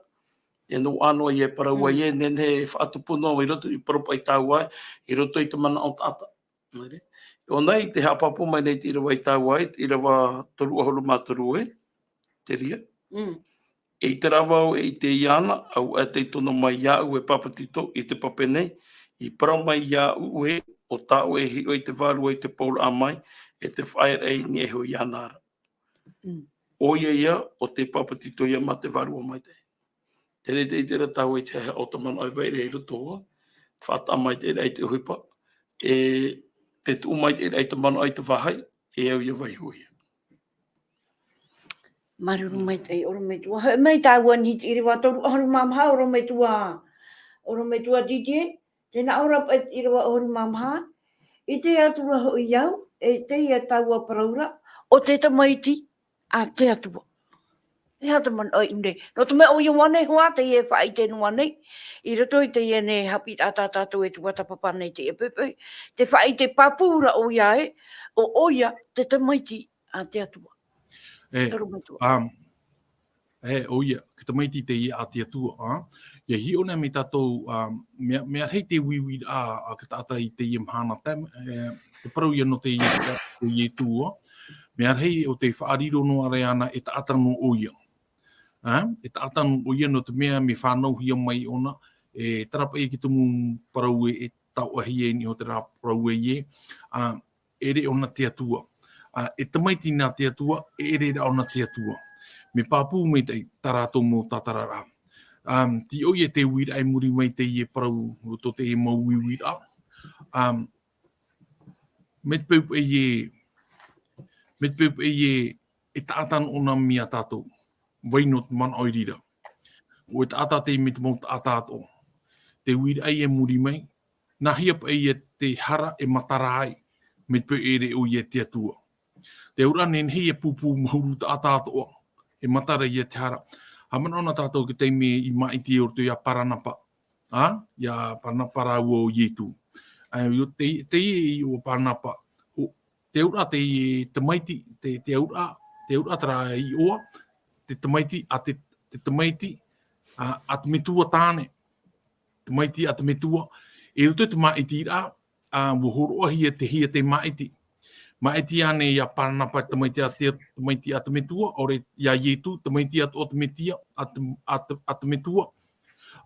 E nō ʻānoʻa ia e parau ai Mm. e, nehenehe e faʻatupu noa i roto i parau paʻi tāua, i roto i te manaʻo taʻata. Nā reira. ʻO nei, tē haʻapāpū mai nei te ʻīrava i tāua, te ʻīrava toru ʻahuru mā toru ē, te reira. Mm. E ʻite ra vau, e ʻite iāna, ʻaita e tono mai iāʻu e papetito i te pape nei, i parau mai iāʻu ē, ʻo tā ʻoe e hiʻo i te Vārua i te pouraʻa mai, e te faʻaearaʻa i niʻa iho iāna ra. Mm. ʻOia ia, ʻo te papetito ia mā te Vārua Maitaʻi. Terā tē ʻite ra tāua i te haʻehaʻa o te manaʻo e vai ra i roto, faʻataʻa maitaʻi ra i te ʻohipa, e te tuʻu maitaʻi ra i te manaʻo i te vāhi, e au ia vaiiho ia. Māuruuru maitaʻi, ʻorometua. Haere mai tāua nei i te ʻīrava toru ʻahuru mā maha, ʻorometua, ʻorometua Didier, tē nā ʻō ra paʻi te ʻīrava ʻahuru mā maha, ʻite atu ra hoʻi au, e teie taua parauraʻa, ʻo te tamaiti a te Atua. E aha te manaʻo i ʻō nei? Nō te mea ʻo Ioane hoʻi teie e faʻaʻite noa nei, i roto i teie nei haʻapiʻiraʻa tā tātou e tuatāpapa nei teie poʻipoʻi, tē faʻaʻite pāpū ra ʻoia ē, ʻo ʻoia te tamaiti a te Atua. E, ʻorometua. Um, e, ʻoia, te tamaiti teie a te Atua, ā? ʻIa hiʻo nei mai tātou, um, mea, mea rahi te uiuiraʻa a te taʻata i teie mahana, tae, e, te parau ia nō teie, ʻo Ietu, ā? Mea rahi ʻo tē faʻariro noa ra iāna e taʻata nō ʻoia. Ā? E taʻata nō ʻoia nō te mea mea fānauhia mai ʻōna, e terā paʻi te tumu parau e, e taoʻahia i niʻa iho terā parau ē, ā, ʻere ʻōna te Atua. Ā, e tamaiti nā te Atua, e ʻere rā ʻōna te Atua. Mea pāpū maitaʻi tā rātou mau tātararaʻa. Um, tē ʻite ʻoe te uiraʻa i muri mai teie parau, roto teie mau uiuiraʻa. Um, mai te peu paʻi ē, mai te peu paʻi ē, e taʻata noa ʻōna mai iā tātou. Vai nō te manaʻo i reira. ʻO te taʻata tei mai te mau taʻata atoʻa. Te uiraʻa i muri mai, nāhea paʻi ia te hara e matara ai, mai te peu ʻere ʻoia te Atua. Te auraʻa nehenehe ia pūpū mahuru taʻata atoʻa, e matara ia te hara. Haʻamanaʻo na tātou i te taime i māʻiti i roto iā Paranapa. Ā, iā Paranapa rāua ʻo Ietu. Ā, ʻo te, teie i ʻō Paranapa. ʻO, te auraʻa te tamaiti, te, te auraʻa, te auraʻa terā iʻoa, te tamaiti, a te, te tamaiti, a, a te metua tāne. Tamaiti a te metua. I roto i te māʻitiraʻa, ā, ʻua hōroʻahia te hia te māʻiti. Māʻiti ānei iā Paranapa tamaiti a te, tamaiti a te metua, ʻaore iā Ietu, tamaiti atoʻa te metia, a te, a te, a te metua.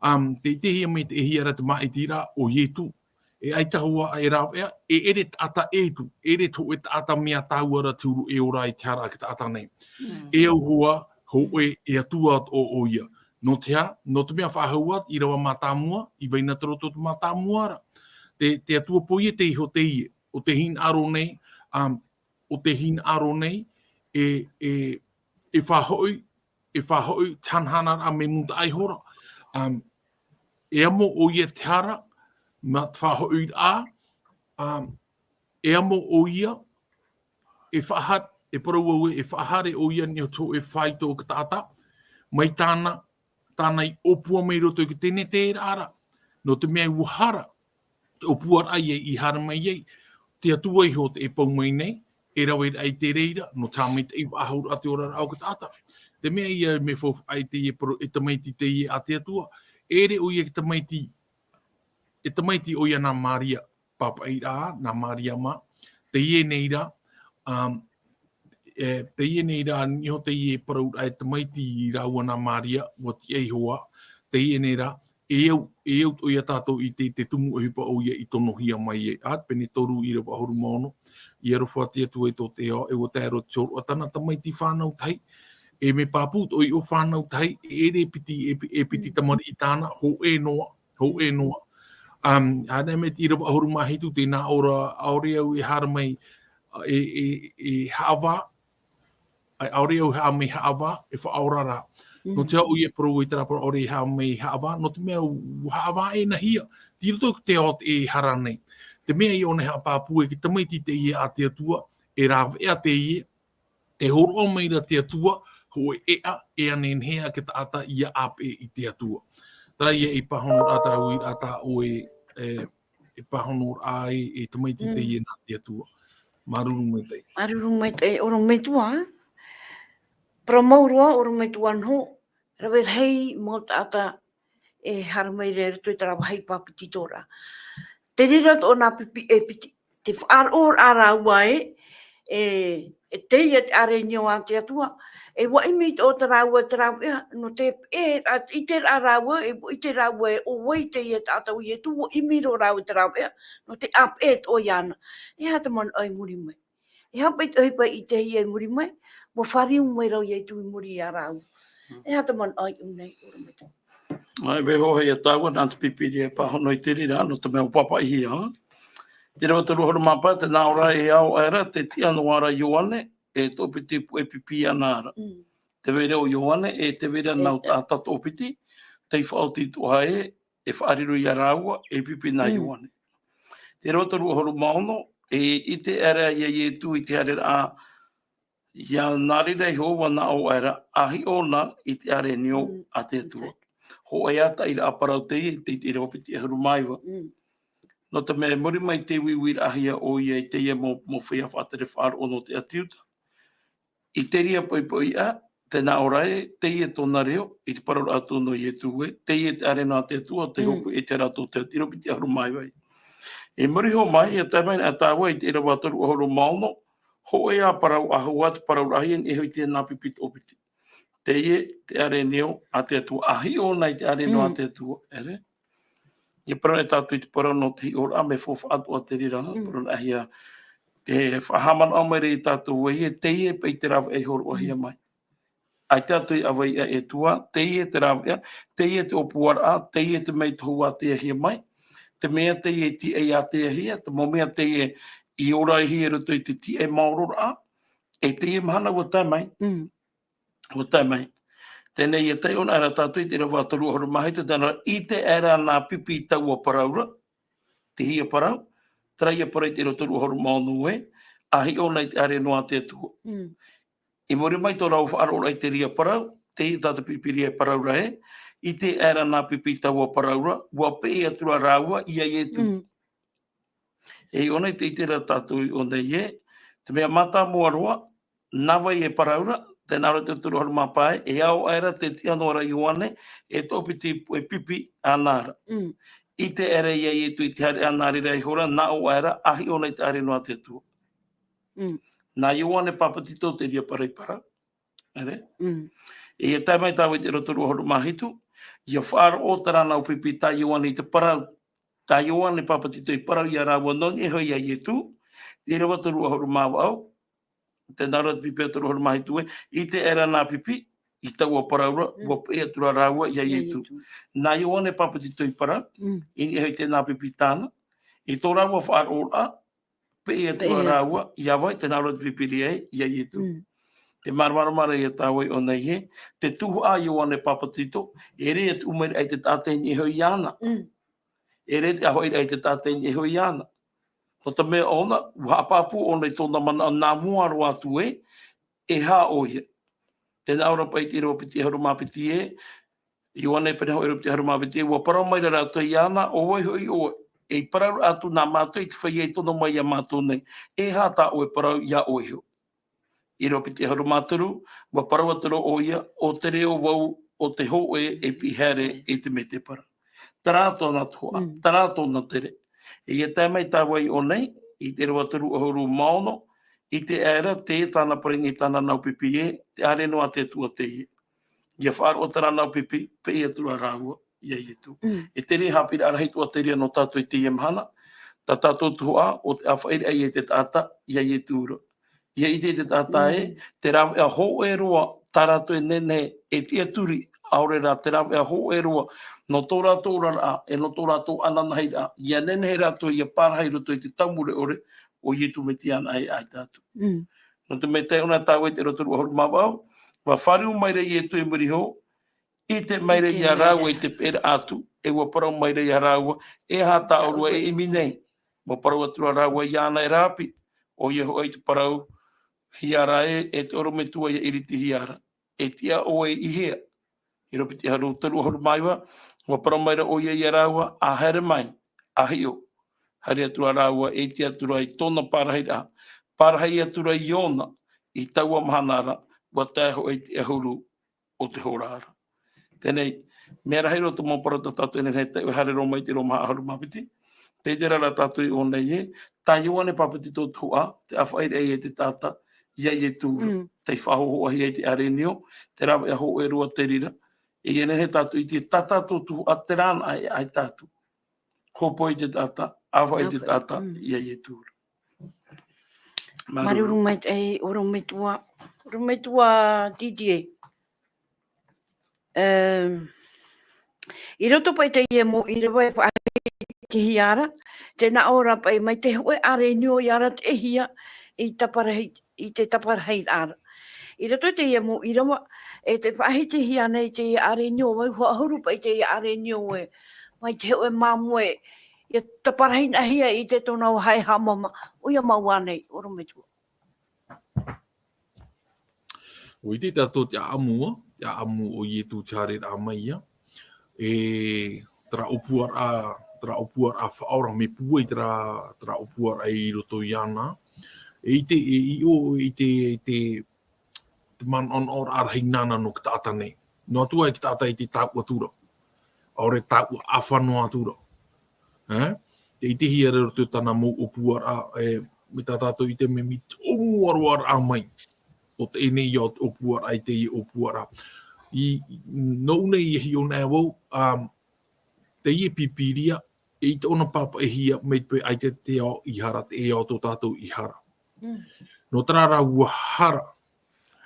Um, tē ʻitehia mai te hia ra te māʻitiraʻa ʻo Ietu. E ʻaita hoʻi e rāveʻa, e ʻere taʻata ʻē atu, e ʻere te hōʻē taʻata mea tāua ra te huru e ora i te hara a te taʻata nei. Mm. E au hoʻi, hōʻē e Atua atoʻa ʻoia. Nō te aha, nō te mea faʻahou ā, ʻīrava mātāmua, i vai na te roto o te mātāmua ra. Te, te Atua poʻi ē tei iho teie, ʻo tē hinaʻaro nei, um, ʻo tē hinaʻaro nei, e, e, e faʻahoʻi, e faʻahoʻi te hanahanaraʻa mai mūtaʻa iho ra. Um, e amo ʻoia te hara, mā te faʻahoʻiraʻa, um, e amo ʻoia, e faʻaha-, e parau au ē, e faʻahaere ʻoia i niʻa i te hōʻē faito o te taʻata, mai tāna, tāna i ʻōpua mai i roto i te teneteraʻa ra, nō te mea ʻua hara, te ʻōpuaraʻa ia i haere mai ai, te Atua iho tē pau mai nei, e rave ai te reira, nō te haʻamaitaʻi faʻahou ra te oraraʻa o te taʻata. Te mea ia mea faufaʻa i teie parau, e tamaiti teie a te Atua, e ʻere ʻoia e tamaiti, e tamaiti ʻoia nā Maria, pāpaʻiraʻa, nā Maria mā, teie nei rā, um, e, teie nei rā, i niʻa iho teie parauraʻa e tamaiti rāua nā Maria, ʻua tiʻa iho ā, teie nei rā, e au, e au atoʻa ia tātou i te, te tumu ʻohipa ʻoia i tonohia mai ai, ā, pene toru ʻīrava ʻahuru mā ono, i aroha te Atua i tō te ao, e ʻua tae roa te hōroʻa tāna tamaiti fānau tahi, E mea pāpū tō ʻoe fānau tahi, e ʻere piti, e pi-, e piti tamariʻi tāna, hōʻē noa, hōʻē noa. Um, ānei mea te ʻīrava ʻahuru mā hitu, tē nā ʻō ra, ʻaore au e haere mai, e, e, e haʻavā, ʻae, ʻaore au e haere mai haʻavā, e faʻaora rā. Nō te aha ʻoia e parau i terā parau ʻaore e haere mai haʻavā, nō te mea ʻua haʻavāʻenahia, tei roto i te ao e hara nei. Te mea ʻia ʻō nei haʻapāpū e, te tamaiti teie a te Atua, e rāveʻa teie, tē hōroʻa mai ra te Atua, hōʻē ʻēʻa, e ānei nei ā te taʻata ʻia ʻāpeʻe i te Atua. Terā ïa e pāhonoraʻa, terā uiraʻa tā ʻoe, e, e pāhonoraʻa ai, e tamaiti teie nā te Atua. Māuruuru maitaʻi. Māuruuru maitaʻi, ʻorometua. Parau mau roa, ʻorometua noa, rave rahi mau taʻata e haere mai ra i roto i terā vāhi pāpetitoraʻa. Te reira tō nā pipi e piti. Te faʻaroʻo ra rāua ē, e, e teie te ʻāreʻa nō te Atua, e ʻua ʻimi tō te rāua te rāveʻa, nō te, e, a, ʻite ra rāua, e, ʻua ʻite rāua ē, ʻo vai teie taʻata ʻo Ietu, ʻua ʻimi roa rāua te rāveʻa, nō te ʻāpeʻe tō iāna. E aha te manaʻo i muri mai? E aha paʻi te ʻohipa i ʻitehia i muri mai, ʻua fāriu mai ra ʻo Ietu i muri iā rāua. E aha te manaʻo i ʻō nei, ʻorometua? ʻAe, vaiiho ia tāua nā te pipi e pāhono i te reira, nō te mea ʻua pāpaʻihia. Te ʻīrava toru ʻahuru mā pae, tē nā ʻō ra, e ao aʻera, tē tiʻa noa ra Ioane, e toʻopiti puʻe pipi iāna ra. Te vai ra ʻo Ioane, e te vai ra nau taʻata toʻopiti, tei faʻaoti atoʻa ē, e faʻariro iā rāua, e pipi nā Ioane. Te ʻīrava toru ʻahuru mā ono, e ʻite aʻera iā Ietu i te haereraʻa, ʻia nā reira iho ʻua nā ʻō aʻera, a hiʻo na i te ʻāreʻa nō a te Atua. Hōʻē ā taʻiraʻa parau teie, tei te ʻīrava piti ʻahuru mā iva. Nō te mea i muri mai tei uiuiraʻahia ʻoia i teie mau, mau feiā faʻatere faʻaroʻo nō te ʻĀti Iuta. I terā poʻipoʻiraʻa, tē nā ʻō ra ē, teie tōna reo, i te parauraʻa atu nō Ietu ē, teie te ʻāreʻa nō te Atua, tei hōpoi i te rātou te ʻīrava piti ʻahuru mā iva. I muri iho mai, ʻia tae mai na tāua i te ʻīrava toru ʻahuru mā ono, hōʻē ā parau, ʻahua te parauraʻahia, e niʻa iho i te nā pipi toʻopiti. Teie te ʻāreʻa nō a te Atua, a hiʻo na i te ʻāreʻa nō a te Atua, ʻere? ʻIa parau nei tātou i te parau nō te hiʻoraʻa, mea faufaʻa atoʻa te reira, parau nei ā, te faʻahaʻamanaʻo mai ra ia tātou ē, teie paʻi te rāveʻa i hōroʻahia mai. ʻAita atu i ʻāvaʻe e tua, teie te rāveʻa, teie te ʻōpuaraʻa, teie te mea i tohu āteahia mai, te mea teie i tiʻa āteahia, te mau mea teie i ora ai i roto i te tiʻa maororaʻa, e teie mahana ʻua tae mai. ʻUa tae mai. Teie nei, ʻia taiʻo na ra tātou i te ʻīrava toru ʻahuru mā hitu, tē nā ʻō ra, ʻite aʻera nā pipi i taua parau ra, te hia parau, terā ïa parau i te ʻīrava toru ʻahuru mā ono ē, a hiʻo na i te ʻāreʻa nō a te Atua. I muri mai tō rāua faʻaroʻoraʻa i terā parau, teie tā te Pīpīria e parau ra ē, ʻite aʻera nā pipi i taua parau ra, ʻua peʻe atu ra rāua iā Ietu. E ʻōna i te ʻite ra tātou i ʻō nei ē, te mea mātāmua roa, nā vai e parau ra, tē nā ʻō ra te toru ʻahuru mā pae, e ao aʻera tē tiʻa noa ra Ioane, e toʻopiti puʻe pipi iāna ra. ʻIte aʻera iā Ietu i te haereʻa nā reira iho ra, nā ʻō aʻera, a hiʻo na i te ʻāreʻa nō a te Atua. Nā Ioane Pāpetito terā parau i parau. ʻEre? ʻIa tae mai tāua i te ʻīrava toru ʻahuru mā hitu, ʻia faʻaroʻo terā nau pipi tā Ioane i te parau, tā Ioane Pāpetito i parau iā rāua nō niʻa iho iā Ietu, te ʻīrava toru ʻahuru mā vaʻu, tē nā ʻō ra te Pīpīria toru ʻahuru mā hitu ē, ʻite aʻera nā pipi i taua parau ra, ʻua peʻe atu ra rāua iā Ietu. Nā Ioane Pāpetito i parau, i niʻa iho i te nā pipi tāna, i tō rāua faʻaroʻoraʻa, peʻe atu ra rāua, iā vai, tē nā ʻō ra te Pīpīria ē, iā Ietu. Te māramarama ra ia tāua i ʻō nei ē, te tuhaʻa a Ioane Pāpetito, e ʻere e tuʻu mai ra i te taʻata i niʻa iho iāna. E ʻere te ʻāfaʻiraʻa i te taʻata i niʻa iho iāna. Nō te mea ʻōna, ʻua haʻapāpū ʻōna i tōna manaʻo nā mua roa atu ē, e aha ʻoia. Tē nā ʻō ra paʻi i te ʻīrava piti ʻahuru mā piti ē, Ioane pene hōʻē ʻīrava piti ʻahuru mā piti ē, ʻua parau mai ra rātou iāna, ʻo vai hoʻi ʻoe, e parau atu nā mātou i te feiā i tono mai iā mātou nei, e aha tā ʻoe parau iā ʻoe iho. ʻĪrava piti ʻahuru mā toru, ʻua parau atu ra ʻoia, ʻo te reo vau o te hōʻē e piʻi haere i te mētēpara. Terā tōna tuhaʻa, terā tōna tere. E ʻia tae mai tāua i ʻō nei, i te ʻīrava toru ʻahuru mā ono, ʻite aʻera, teie tāna parau i niʻa i tāna nau pipi ē, te ʻāreʻa nō a te Atua teie. ʻIa faʻaroʻo terā nau pipi, peʻe atu ra rāua iā Ietu. E terā haʻapiʻiraʻa rahi atoʻa terā nō tātou i teie mahana, tā tātou tuhaʻa, ʻo te ʻāfaʻiraʻa i te taʻata, iā Ietu ra. ʻIa ʻite i te taʻata ē, te rāveʻa hōʻē roa, tā rātou e nehenehe e tiʻaturi, ʻaore rā te rāveʻa hōʻē roa, nō tō rātou oraraʻa, e nō tō rātou ananahi rā, ʻia nehenehe rātou ʻia parahi i roto i te tau mure ʻore, ʻo Iesu Mesia anaʻe ia tātou. Mm. Nō te mea tē ʻōna tāua i te ʻErētio toru ʻahuru mā vaʻu, ʻua fāriu maira Iesu i muri iho, ʻite maira ia rāua i te peʻeraʻa atu, e ʻua parau maira ia rāua, e aha tā ʻōrua e ʻimi nei? ʻUa parau atu ra rāua iāna e rāpae, ʻoia hoʻi te parau, hia rā ē, e te ʻorometua ʻia ʻiritihia ra, e tiʻa ʻoe i hea? Hiero piti ʻahuru, toru ʻahuru mā iva, ʻua parau maira ʻoia ia rāua, ʻa haere mai, ʻa hiʻo. Haere atu ra rāua, e tiʻa atu ra i tōna parahiraʻa, parahi atu ra iāna, i taua mahana ra, ʻua tae hoʻi te ʻahuru o te hora ra. Teie nei, mea rahi roa te mau parau tā tātou e nehenehe e taiʻo e haere roa mai i te Roma ʻahuru mā piti. Tē ʻite ra tātou i ʻō nei ē, tā Ioane Papetito te huʻa, te ʻāfaʻiraʻa e te taʻata, ia Iesu ra. Mm. Tei faʻahōhoʻahia i te ʻārenio, te rāveʻa hōʻē roa te reira. E ia nehenehe tātou i ʻite tā tātou te huʻa terā anaʻe e ʻae tātou. Hōpoi te taʻata, ʻāfaʻi te taʻata, mm, ia Iesu ra. Māuruuru. Māuruuru maitaʻi, ʻorometua, ʻorometua Didier. Em, i roto paʻi i teie mau ʻīrava e faʻahitihia ra, tē nā ʻō ra paʻi mai te hōʻē ʻārenio ʻia arataʻihia i taparahi, i te taparahiraʻa ra. I roto i teie mau ʻīrava, e tē faʻahitihia nei teie ʻārenio, vaiiho ʻahuru paʻi teie ʻārenio ē, mai te hōʻē māmū ē, ʻia taparahiraʻahia i te tōna vāhi e hāmama, ʻoia mau ānei, ʻorometua. ʻUa ʻite tātou te ʻāʻamu, te ʻāʻamu o Iesu te haereraʻa mai ia. E terā ʻōpuaraʻa, terā ʻōpuaraʻa faʻaora, mea pūai terā, terā ʻōpuaraʻa i roto iāna. E ʻite, e ʻite, i te, i te, te manaʻonaʻoraʻa rahi nāna nō te taʻata nei. Noa atu ā te taʻata i te tāuʻa atu ra. ʻAore tāuʻa ʻāfa noa atu ra. Ē? Tē ʻitehia ra i roto i tāna mau ʻōpuaraʻa, e, mai tā tātou i te mea mea tumu roa ra mai. ʻO teie nei ïa ʻōpuaraʻa i teie ʻōpuaraʻa. I, i, nōʻu nei e hiʻo ana vau, um, teie Pīpīria, e ʻaita ʻōna pāpaʻihia mai te peu ʻaita te ao i hara, te ao tō tātou i hara. Mm. Nō terā rā ʻua hara,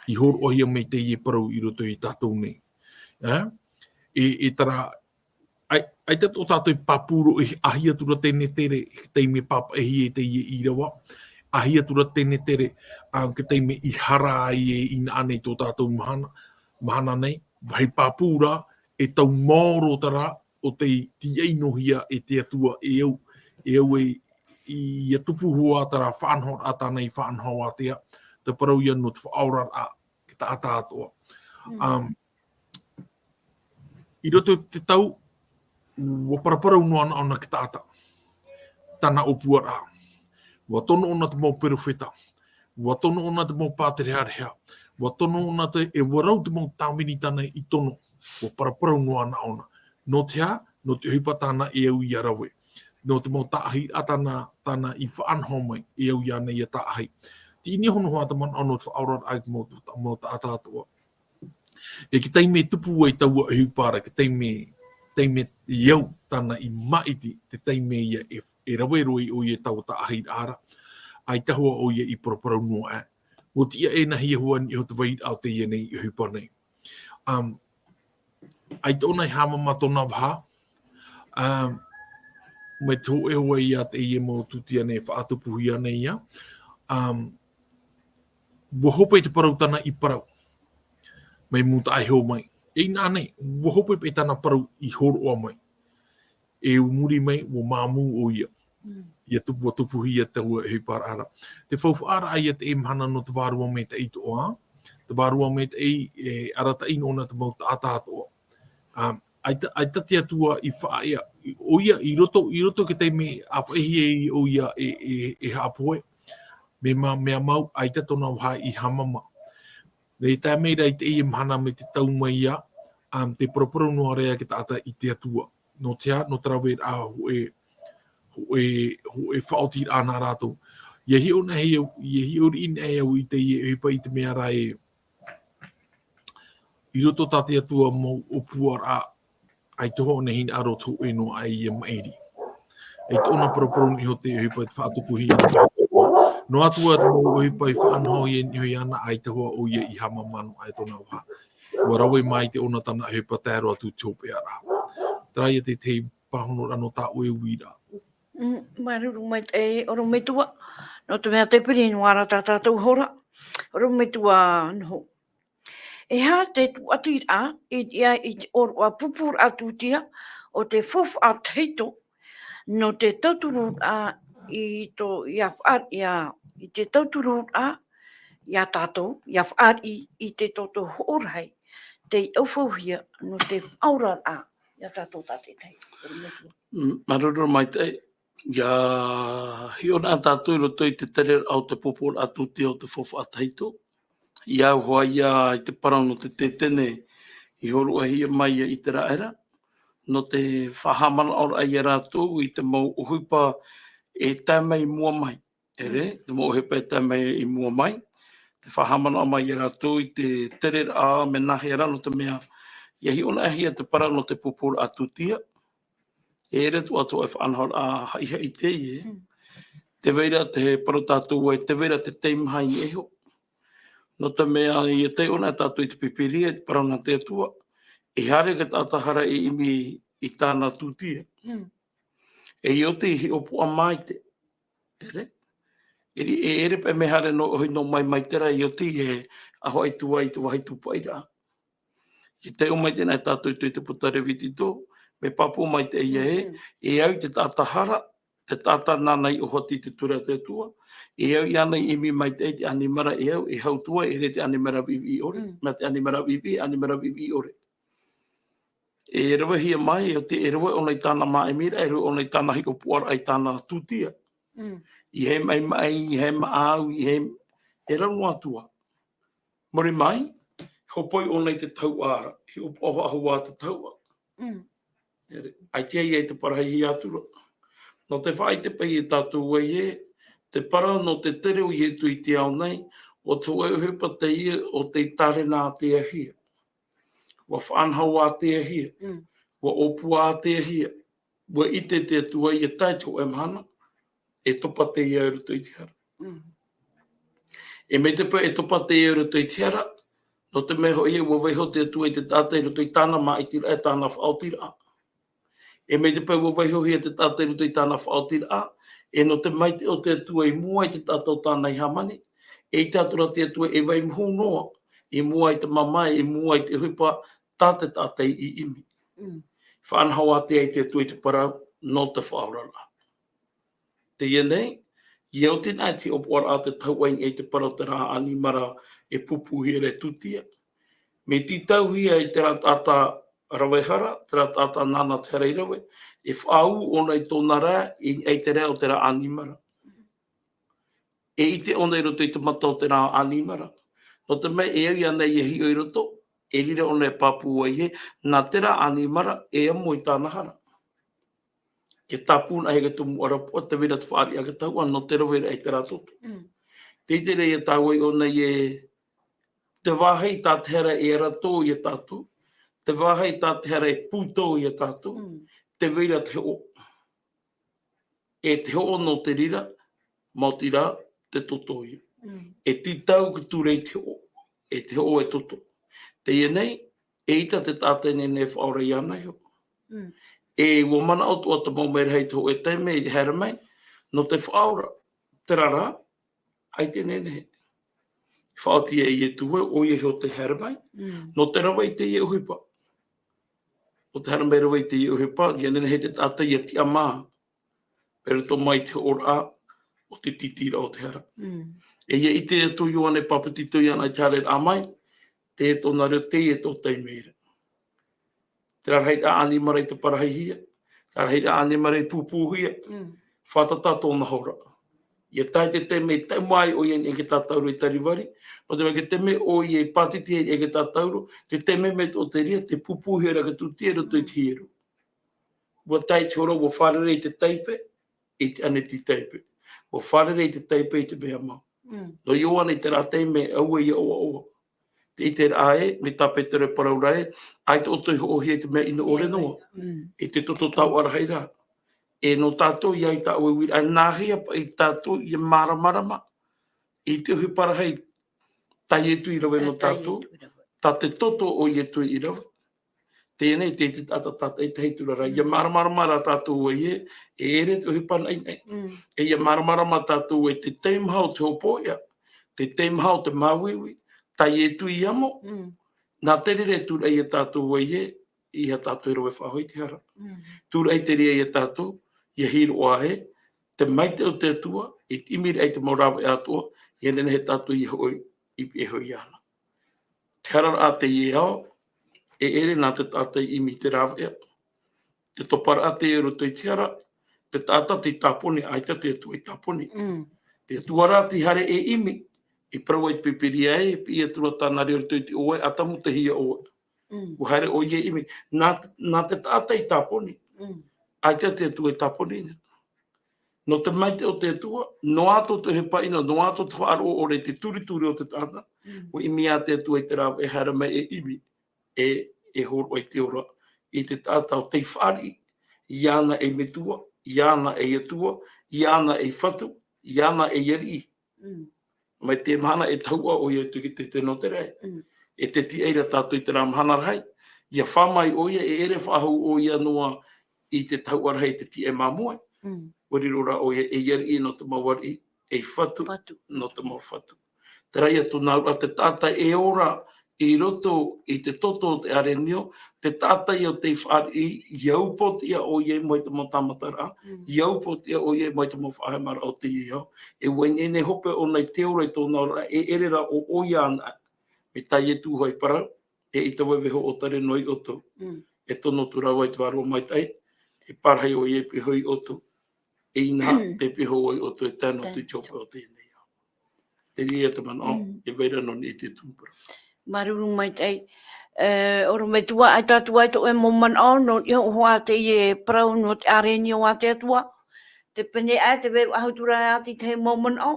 i hōroʻahia mai teie parau i roto ia tātou nei. Ē? E, e terā, ʻai-, ʻaita tō tātou e pāpū roa i ʻāhia atu ra teie tere, te taime pāpaʻihia i teie ʻīrava, ʻāhia atu ra teie tere, ā, te taime i hara ai e inaha nei tō tātou mahana, mahana nei, vāhi pāpū rā, e tau maoro terā, ʻo tei tīaʻi noa hia e te Atua, e au, e au e, ʻia tupu hoʻi terā faʻanahoraʻa tāna i faʻanaho ātea, te parau ïa nō te faʻaoraraʻa, te taʻata atoʻa. Mm. Um, i roto i te tau, ʻua paraparau noa anaʻona te taʻata. Tāna ʻōpuaraʻa. ʻUa tono ʻōna te mau perofeta. ʻUa tono ʻōna te mau pāterehareha. ʻUa tono ʻōna te, e ʻua rau te mau tāvini tāna i tono. ʻUa paraparau noa anaʻona. Nō te aha? Nō te ʻohipa tāna e au ʻia rave. Nō te mau taʻahiraʻa tāna, tāna i faʻanaho mai, e au iāna ʻia taʻahi. Tei niʻa hoʻi noa te manaʻo nō te faʻaoraraʻa i te mau, mau taʻata atoʻa. E te taime e tupu ai taua ʻohipa ra, te taime, taime e au tāna i māʻiti, te taime ïa e, e rave roa ai ʻoia i taua taʻahiraʻa ra, ʻaita hoʻi ʻoia i paraparau noa aʻe. ʻUa tiʻa e nā hea hoʻi ā niʻa iho te vairaʻa o teie nei ʻohipa nei. Um, ʻaita ʻōna i hāmama tōna vaha, um, mai te hōʻē hoʻi ïa teie mau tūtia nei faʻatupuhia nei ïa. Um, ʻua hope te parau tāna i parau. Mai mūtaʻa iho mai. E inaha nei, ʻua hope paʻi tāna parau i hōroʻa mai. E ʻua muri mai, ʻua māmū ʻoia. Mm. ʻIa tupu, ʻua tupuhia taua ʻohipa ra. Te faufaʻaraʻa ïa teie mahana nō te Vārua Maitaʻi atoʻa. Te Vārua Maitaʻi, e arataʻi noa ʻōna te mau taʻata atoʻa. Um, ʻaita, ʻaita te Atua i faʻaea, i, ʻoia, i roto, i roto i te taime ʻāfaʻihia ai ʻoia e, e, e haʻapohe. Mea ma-, mea mau, ʻaita tōna vaha i hāmama. Nō te mea ra i teie mahana mai te tau mai ïa, um, tē paraparau noa ra ïa te taʻata i te Atua. Nō te aha, nō te raveraʻa hōʻē, hōʻē, hōʻē faʻaotiraʻa nā rātou. ʻIa hiʻo anaʻe au, ʻia hiʻo riʻi anaʻe au i teie ʻohipa i te mea ra ē, i roto tā te Atua mau ʻōpuaraʻa, ʻaita hoʻi ʻōna i hinaʻaro te hōʻē noa aʻe ʻia maʻiri. ʻAita ʻōna paraparau niʻa iho te ʻohipa i te faʻatupuhia. Noa atu ā te mau ʻohipa i faʻanaho i niʻa iāna, ʻaita hoʻi ʻoia i haʻamāmā noa aʻe tōna vaha. ʻUa rave mai te ʻōna tāna ʻohipa tae roa atu i te hopeʻa ra. Terā ia te tahi pāhono ra nō tā ʻoe uiraʻa. Mm, māuruuru maitaʻi, ʻorometua. Nō te mea te piri noa ra tā tātou hora. ʻOrometua noho. E aha te tūʻatiraʻa i niʻa i te ʻōroʻa pupūraʻa tūtia o te faufaʻa tahito nō te tauturu i tō, ia faʻa-, ia, i te tauturu ia tātou, ia faʻariʻi i te toto hoʻo rahi, tei ʻaufauhia nō te faʻaoraraʻa ia tātou tātaʻitahi. Mm, māuruuru maitaʻi. Ia hiʻo na tātou i roto i te tereraʻa o te pupūraʻa tūtia o te faufaʻa tahito. Ia au hoʻi ia i te parau nō te tetene i hōroʻahia mai ia i te raʻera. Nō te faʻahaʻamanaʻoraʻa ia rātou i te mau ʻohipa e tae mai i mua mai. ʻEre, te mau ʻohipa e tae mai i mua mai. Te faʻahaʻamanaʻo mai ia rātou i te tereraʻa, mea nāhea rā nō te mea, ia hiʻo na hia te parau nō te pupūraʻa tūtia. E ʻere atu atu e faʻanahoraʻa haʻihaʻi teie. Mm. Te vai ra te parau tātou ē, te vai ra te teimaha i niʻa iho. Nō te mea, ia taiʻo na tātou i te Pīpīria, i te parau nā te Atua. E haere te taʻata hara e ʻimi i tāna tūtia. Mm. E ʻia oti i hiʻopoʻa maite. ʻEre. E, e ʻere paʻi mea haere noa ʻohi noa mai mai terā, ʻia oti e aho ai atu ai i te vāhi tūpaʻiraʻa. E taiʻo maitaʻi na tātou i te puta Levitiko, mea pāpū maitaʻi ia ē, Mm. e au i te taʻata hara, te taʻata nāna i ʻōhoti i te ture a te Atua, e au iāna i ʻimi maitaʻi te ʻanimara e au, e hau atu ai, e ʻere te ʻanimara viʻiviʻi ʻore, Mm. mea te ʻanimara viʻiviʻi, ʻanimara viʻiviʻi ʻore. E ravehia mai, ʻia oti e rave ʻōna i tāna māʻimiraʻa, e rave ʻōna i tāna hiʻopoʻaraʻa i tāna tūtia. Mm. ʻIa maʻimaʻi, ʻia maʻau, ʻia, e rave noa atu ā. Muri mai, hōpoi ʻōna i te tahuʻa ra, hiʻopoʻa faʻahou ā te tahuʻa. Mm. ʻEre, ʻaita ia i te parau haʻihaʻi atu ra. Nō te faʻaʻite paʻi ia tātou ē, te parau nō te tere o Ietu i te ao nei, ʻo te hōʻē ʻohipa teie o tei tārenaʻahia. ʻUa faʻanaho ātea hia, Mm. ʻua ʻōpua ātea hia, ʻua ʻite te Atua ʻia tae te hōʻē mahana, e topa teie i roto i te hara. Mm. E mai te peu e topa teie i roto i te hara, nō te mea hoʻi ē ʻua vaiiho te Atua i te taʻata i roto i tāna māʻitiraʻa, e tāna faʻaotiraʻa. E mai te peu ʻua vaiihohia te taʻata i roto i tāna faʻaotiraʻa, e nō te maitaʻi o te Atua i mua i te taʻata o tāna i hāmani, e ʻite atu ra te Atua e vai mā hou noa, i mua i te mamae, i mua i te ʻohipa, tā te taʻata i ʻimi. Mm. Faʻanaho ātea ai te Atua i te parau, nō te faʻaoraraʻa. Teie nei, ʻia oti na te hiʻopoʻaraʻa te tahuʻa i niʻa i te parau terā ʻanimara e pūpūhia ra e tūtia. Mea tītauhia i terā taʻata rave hara, terā taʻata nāna te hara i rave, e faʻaū ʻōna i tōna rā, i niʻa i te rā o terā ʻanimara. E ʻite ʻōna i roto i te mata o terā ʻanimara. Nō te mea e au iāna ʻia hiʻo i roto, e riro ʻōna e pāpū ai ē, nā terā ʻanimara, e amo i tāna hara. Ke tāpū na hia te tumu ʻarapoʻa, te vai ra te fāriʻi a te tahuʻa, nō te rave ra i terā toto. Mm. Te ʻite ra ia tāua i ʻōna ē, te vāhi tā te hara e ara tō ia tātou, te vāhi tā te hara e pūtō ia tātou, Mm. te vai ra te hoʻo. E te hoʻo nō te reira, maoti rā, te toto ia. Mm. E tītau te ture i te hoʻo, e te hoʻo e toto. Teie nei, e ʻita te taʻata e nehenehe e faʻaora iāna iho. Mm. E ʻua manaʻo atoʻa te mau merahi i te hōʻē taime i haere mai, nō te faʻaora, terā rā, ʻaita e nehenehe. Faʻaoti e Ietu ē, ʻoia iho te haere mai. Mm. Nō te rave i teie ʻohipa. Nō te haere mai rave i teie ʻohipa, ʻia nehenehe te taʻata ʻia tiʻamā. Mai roto mai te hoʻoraʻa o te tītīraʻa o te hara. Mm. E ʻia ʻite atu Ioane Papetito iāna i te haereraʻa mai, te tōna reo teie tō taime ra. Terā rahiraʻa ʻanimara i taparahihia, terā rahiraʻa ʻanimara i pūpūhia, Mm. fātata tōna hora. ʻIa tae te taime e tae mai ʻoia i te tātauro i Kalivari, nō te mea te taime ʻoia i pātiti ai i te tātauro, te taime mai tō te reira, te pūpūhia ra te tūtia i roto i te hiero. ʻUa tae te hora, ʻua fārerei i te taipe, i te ʻaneti taipe. ʻUa fārerei i te taipe i te mea mau. Mm. Nō Ioane i terā taime, ʻaua ʻia ʻoaʻoa. Te ʻiteraʻa ē, mai tā Petero e parau ra ē, ʻaita ʻoutou i hoʻohia i te mea ʻino ʻore noa. Mm. I te toto taoʻa rahi ra. E nō tātou ïa i tāʻu e uiraʻa, nāhea paʻi tātou ʻia māramarama, i te ʻohipa rahi, tā Ietu i rave nō tātou, tā te toto o Ietu i rave. Teie nei, te, te taʻata tātaʻitahi atu ra, ia māramarama rā tātou ē, e ʻere te ʻohipa naʻinaʻi. E ia māramarama tātou ē, te teimaha o te hopoiʻa, te teimaha o te māuiui, tā Ietu i amo, nā te reira e tūraʻi ia tātou ē, ʻeiaha tātou e rave faʻahou i te hara. Tūraʻi te reira ia tātou, ia hiroʻa ē, te maitaʻi o te Atua, i te ʻimi ra i te mau rāveʻa atoʻa, ia nehenehe tātou ia hoʻi i pihaʻi iho iāna. Te hara raʻa teie ao, e ʻere nā te taʻata i ʻimi i te rāveʻa. Te toparaʻa teie i roto i te hara, te taʻata tei tāponi, ʻaita te Atua i tāponi. Te Atua rā tei haere e ʻimi, i parau ai te Pīpīria ē, e piʻi atu ra tāna reo i roto i te ʻō ē, ʻAtamu, tahi ia ʻoe. ʻUa haere ʻoia i ʻimi. Nā, nā te taʻata i tāponi. ʻAita te Atua i tāponi. Nō te maitaʻi o te Atua, noa atu te ʻohipa ʻino, noa atu te faʻaroʻo ʻore, te turituri o te taʻata, ʻua ʻimi ā te Atua i te rāveʻa e haere mai e ʻimi, e, e hōroʻa i te ora, i te taʻata ʻo tei fāriʻi, iāna ei metua, iāna ei Atua, iāna ei fatu, iāna ei ariʻi. Mai te mahana e tahuʻa ʻoia i te, te, te nō te raʻi. E te tiʻa ra tātou i terā mahana rahi. ʻIa fā mai ʻoia, e ʻere faʻahou ʻoia noa i te tahuʻa rahi i te tiʻa māmoe. ʻUa riro rā ʻoia ei ariʻi nō te mau ariʻi, ei fatu nō te mau fatu. Terā ia tōna auraʻa, te taʻata e ora i roto i te toto o te ʻarenio, te taʻata ia ʻo tei fāriʻi, ʻia upoʻotiʻa ʻoia i mua i te mau tāmataraʻa, ʻia upoʻotiʻa ʻoia i mua i te mau faʻahemaraʻa o teie ao. E ʻua ineine hope ʻōna i te ora i tōna auraʻa, e ʻere rā ʻo ʻoia anaʻe. Mai tā Ietu hoʻi i parau, e ʻaita vau e vaiiho ʻōtare noa iā ʻoutou. E tono atu ra vau i te Vārua Maitaʻi, e pārahi ʻoia i pihaʻi iho iāʻu, e inaha, tē pihaʻi iho vau iā ʻoutou, e tae noa atu i te hope o teie nei ao. Terā ia te manaʻo, e vai ra nō niʻa i te tumu parau. Māuruuru maitaʻi. E, ʻorometua, ʻaita atu ai tō ʻoe mau manaʻo, nō niʻa hoʻi teie parau nō te ʻarenio a te Atua. Tē pene aʻe, tē vai ra ʻoutou ra ʻia ʻite i te mau manaʻo,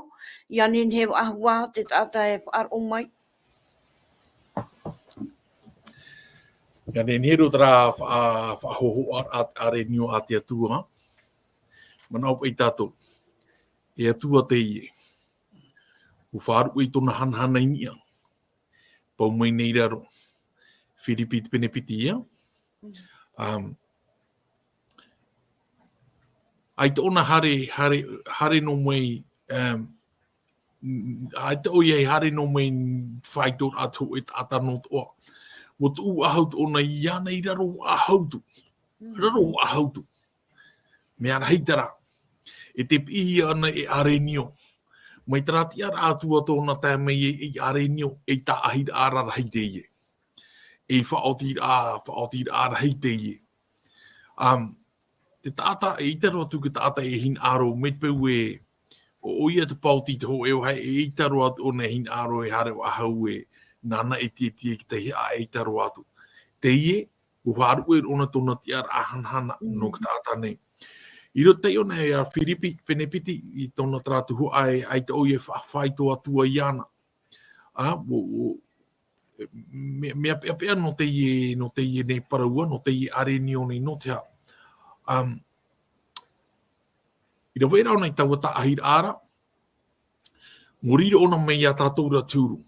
ʻia nehenehe faʻahou ā te taʻata e faʻaroʻo mai. ʻIa nehenehe roa terā fa-, faʻahōhoʻa a te ʻarenio a te Atua. Manaʻo paʻi tātou. E Atua teie. ʻUa faʻaruʻe i tōna hanahana i niʻa. Pau mai nei i raro. Firipi te pene piti ia. Um, ʻaita ʻōna haere, haere, haere noa mai, um, ʻaita ʻoia i haere noa mai faito ra atu e taʻata noa atoʻa. ʻUa tuʻu faʻahou atu ʻōna iāna i raro faʻahou atu. Raro faʻahou atu. Mea rahi terā. E tē piʻihia ana e ʻarenio. Mai terā tiʻaraʻa atu ā tōna tae mai ai i ʻarenio, ei taʻahiraʻa rahi teie. Ei faʻaotiraʻa, faʻaotiraʻa rahi teie. Um, te taʻata, eʻita roa atu te taʻata e hinaʻaro, mai te peu ē, ʻo, ʻoia te paoti i te hōʻē vāhi, eʻita roa atu ʻōna e hinaʻaro e haere faʻahou ē, nāna e tiatia i te tahi, ʻaita roa atu. Teie, ʻua faʻaruʻe ʻōna tōna tiʻaraʻa hanahana nō te taʻata nei. I roto i ʻōna e a Firipi, pene piti, i tōna terā tuhaʻa ē, ʻaita ʻoia e fa-, faito atu ai iāna. ʻA, ʻo, ʻo, me-, mea peʻapeʻa nō teie, nō teie nei parau ā, nō teie ʻarenio nei, nō te aha. Um, i rave ra ʻōna i taua taʻahiraʻa ra, ʻua riro ʻōna mai iā tātou ra te huru.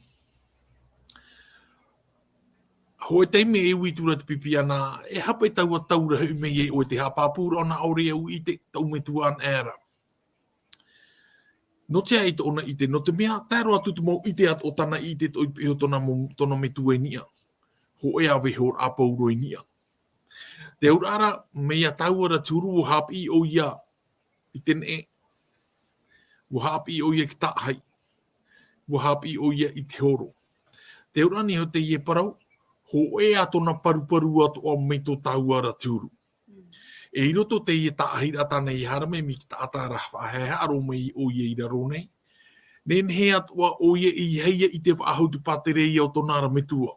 Hōʻē taime e ui atu ra te pipi ana, e aha paʻi taua tau ra e hoʻi mai ai ʻoe, tē haʻapāpū ra ʻōna ʻaore au i ʻite, tōʻu metua anaʻe ra. Nō te aha i tōna ʻite, nō te mea, tae roa atu te mau ʻite atoʻa tāna i ʻite atoʻa i pihaʻi iho tōna mau, tōna metua i niʻa. Hōʻē ā vaiiho ra a Pauro i niʻa. Te auraʻa ra, mai iā tāua ra te huru ʻua haʻapiʻi ʻoia i te neʻe. ʻUa haʻapiʻi ʻoia i te taʻahi. ʻUa haʻapiʻi ʻoia i te horo. Te auraʻa nei o teie parau, hōʻē ā tōna paruparu atoʻa mai tō tāua ra te huru. E i roto teie taʻahiraʻa tāna i haere mai mai te taʻata ra faʻahaehaʻa roa mai ʻoia i raro nei. Nehenehe atoʻa ʻoia i haia i te faʻahou te pātereia o tōna ra metua.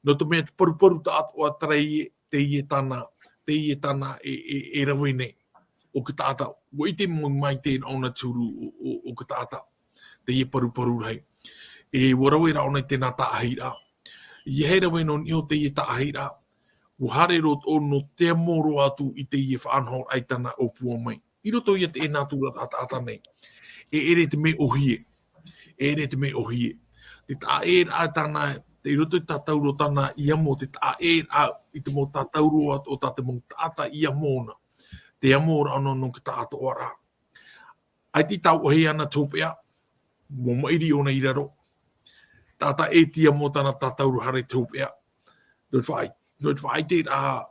Nō te mea te paruparu atoʻa terā teie tāna, teie tāna e, e, e rave nei. ʻO te taʻata, ʻua ʻite mai, mai te nā ʻōna te huru o, o, o te taʻata. Teie paruparu rahi. E ʻua rave ra ʻōna i tēnā taʻahiraʻa. ʻIa haere nō niʻa i teie taʻahiraʻa. ʻUa haere roa atoʻa nō te amo roa atu i teie faʻanahoraʻa i tāna ʻōpua mai. I roto ia i teie nā tura taʻata nei. E ʻere te mea ʻōhie. ʻere te mea ʻohie. Te taʻaʻēraʻa tāna, i roto i te tātauro o tāna ʻīamo, te taʻaʻēraʻa i te mau tātauro o tā te mau taʻata ʻīamo na. Te ʻīamoraʻa nō, nō te taʻatoʻaraʻa. ʻAita i tāuʻahia ana te hopeʻa, mau maʻiri ʻōna i raro. Taʻata ʻē te ʻīamo tāna tātauro haere i te hopeʻa. Nō te faʻaʻite, nō te faʻaʻiteraʻa,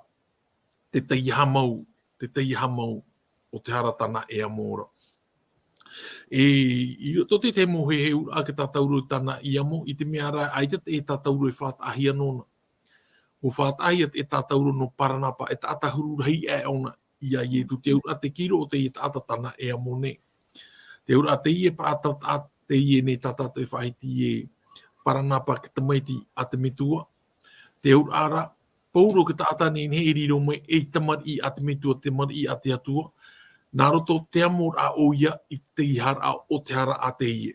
te taiaha mau, te taiaha mau o te hara tāna ʻīamo ra. E, i roto i te mau heheuraʻa te tātauro i tāna ʻīamo, i te mea ra, ʻaita te tātauro e faʻataʻahia nōna. ʻUa faʻataʻahia te tātauro nō Paranapa, e taʻata huru rahi aʻe ʻōna, iā Ietu, te auraʻa te kī roa o teie taʻata tāna ʻīamo nei. Te auraʻa teie, parau atu, teie nei tā tātou e faʻahiti e Paranapa, te tamaiti a te metua. Te auraʻa ra, pauroa te taʻata nei, nehenehe e riro mai ei tamariʻi a te metua, tamariʻi a te Atua. Nā roto i te ʻīamoraʻa ʻoia i te taiharaʻa o te hara a teie.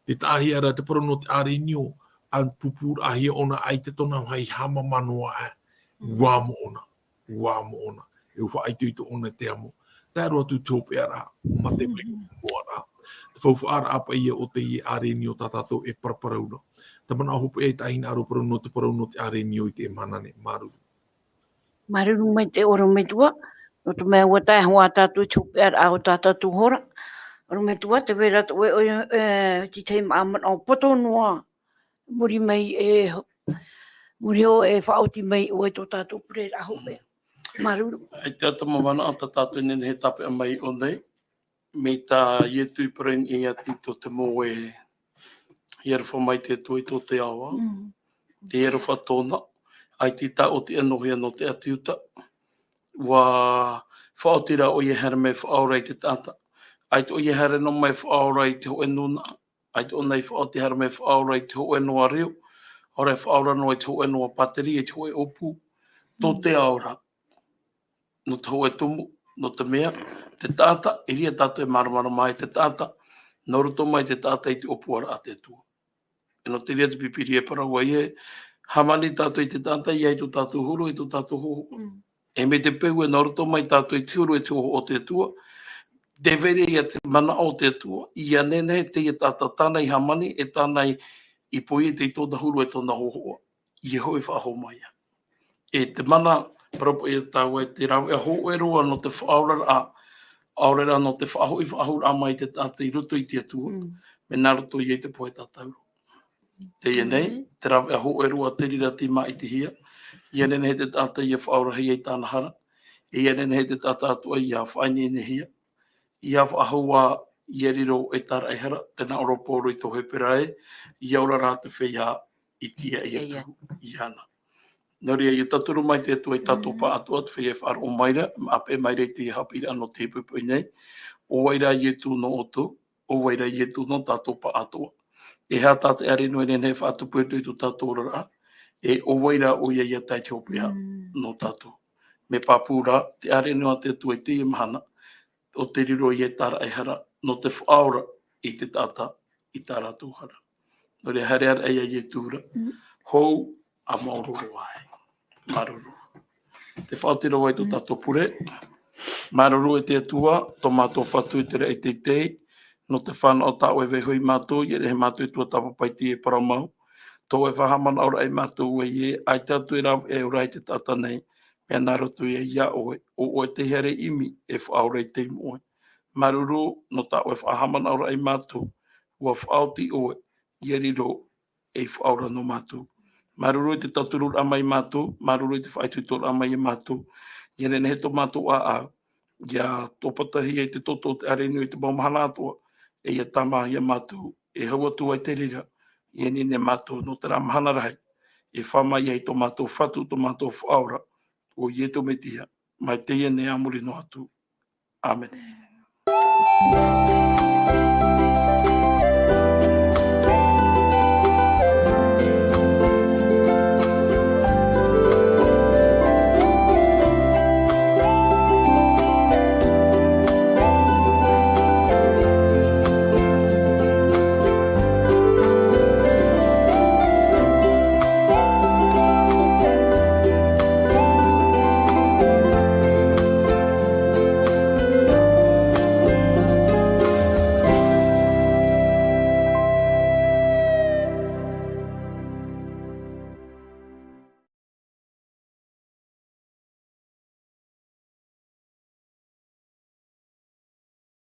Te taʻahia ra te parau nō te ʻārenio, ʻa pūpūraʻahia ʻōna, ʻaita tōna vāhi haʻamāmā noa aʻe. Mm. ʻUa moʻona, ʻua moʻona. E ʻua faʻaitoito ʻōna i te ʻīamo. Tae roa atu te hopeʻaraʻa, mā te mea Mm. hopeʻaraʻa. Te faufaʻaraʻa paʻi ïa o teie ʻārenio tā tātou e paraparau ra. Te manaʻo hopeʻa i te hinaʻaro parau nō te parau nō te ʻārenio i teie mahana nei. Māuruuru. Māuruuru maitaʻi ʻorometua, nō te mea ʻua tae hoʻi tātou i te hopeʻaraʻa o tā tātou hora. ʻOrometua, tē vai ra atoʻa ʻoe, e, te tahi manaʻo poto noa, muri mai e, muri iho e faʻaoti mai ʻoe i tō tātou pureraʻa hopeʻa. Māuruuru. ʻAita te mau manaʻo tā tātou e nehenehe e tāpeʻa mai i ʻō nei. Mai tā Ietu i parau nei iā Tito, te mau e, e aroha mai te Atua i tō te ao ra. Mm. Te aroha tōna, ʻaita i taʻotiʻa noa hia nō te ʻĀti Iuta. ʻUa faʻaoti ra ʻoia e haere mai e faʻaora i te taʻata. ʻAita ʻoia e haere noa mai e faʻaora i te hōʻē nūnaʻa. ʻAita ʻōna i faʻaoti e haere mai e faʻaora i te hōʻē noa reo. ʻAore e faʻaora noa i te hōʻē noa pātireia, i te hōʻē ʻōpū. Tō Mm. te ao ra. Nō te hōʻē tumu, nō te mea, te taʻata, i reira tātou e māramarama ai te taʻata, nō roto mai te taʻata i te ʻōpuaraʻa a te Atua. E nō te reira te Pīpīria e parau ai ē, hāmani tātou i te taʻata, ʻeiaha i tō tātou huru, i tō tātou hōhoʻa. Mm. E mai te peu e nō roto mai tātou i te huru, i te hōhoʻa o te Atua, tē vai ra ïa te manaʻo o te Atua, ʻia nehenehe teie taʻata tāna i hāmani, e tāna i, i poiete i tōna huru, e tōna hōhoʻa. ʻIa hoʻi faʻahou mai ïa. E te mana, parau paʻi ïa tāua, e te rāveʻa hōʻē roa nō te faʻaoraraʻa, ʻaore rā nō te faʻahoʻi faʻahou mai te taʻata i roto i te Atua, Mm. mea nā roto ïa i te pohe tātauro. Teie nei, Mm. te rāveʻa hōʻē roa te reira tei māʻitihia, ʻia nehenehe te taʻata ʻia faʻaorahia i tāna hara, e ʻia nehenehe te taʻata atoʻa ʻia faʻaineinehia, ʻia faʻahou ā ʻia riro ei tāraʻehara, tēnā ʻō ra ʻo Pauro i tō Hepera ē, ʻia ora rā te feiā i tiaʻi atu iāna. Nō reira, ʻia tauturu mai te Atua ia tātou Mm. pāʻatoʻa, te feiā e faʻaroʻo mai ra, ʻāpeʻe mai ra i te haʻapiʻiraʻa nō te poʻipoʻi nei, ʻo vai rā Ietu nō ʻoutou, ʻo vai rā Ietu nō tātou pāʻatoʻa. E aha tā te ʻārenio e nehenehe e faʻatupu i tō tātou oraraʻa, e ʻo vai rā ʻoia ʻia tae i te hopeʻa Mm. nō tātou. Mea pāpū rā, te ʻārenio a te Atua i teie mahana, ʻo tei riro ïa ei tāraʻehara nō te faʻaora i te taʻata, i tā rātou hara. Nō reira, haere ā ʻoe ia Ietu ra. Mm. Hou, ʻa maoro roa ai. Māuruuru. Tē faʻaoti ra vau i tō Mm. tātou pure. Māuruuru e te Atua, tō mātou Fatu i te raʻi teitei, nō te fānaʻo tā ʻoe e vaiiho ia mātou, ʻia nehenehe mātou e tuatāpapa i teie parau mau. Tō ʻoe faʻahaʻamanaʻoraʻa ia mātou ē, ʻaita atu e rāveʻa e ora i te taʻata nei, mea nā roto ïa iā ʻoe, ʻo ʻoe te haere ʻimi e faʻaora i te imu ʻoe. Māuruuru nō tā ʻoe faʻahaʻamanaʻoraʻa ia mātou, ʻua faʻaoti ʻoe, ʻia riro ei faʻaora nō mātou. Māuruuru i te tautururaʻa mai ia mātou, māuruuru i te faʻaitoitoraʻa mai ia mātou. ʻIa nehenehe tō mātou ʻāʻau, ʻia topatahia i te toto o te ʻārenio i te mau mahana atoʻa, e ʻia tāmāhia mātou, e hau atu ai te reira, ʻia nehenehe mātou nō terā mahana rahi, e fā mai ai tō mātou Fatu, tō mātou Faʻaora, ʻo Ietu Metia, mai teie nei ā muri noa atu. ʻĀmene.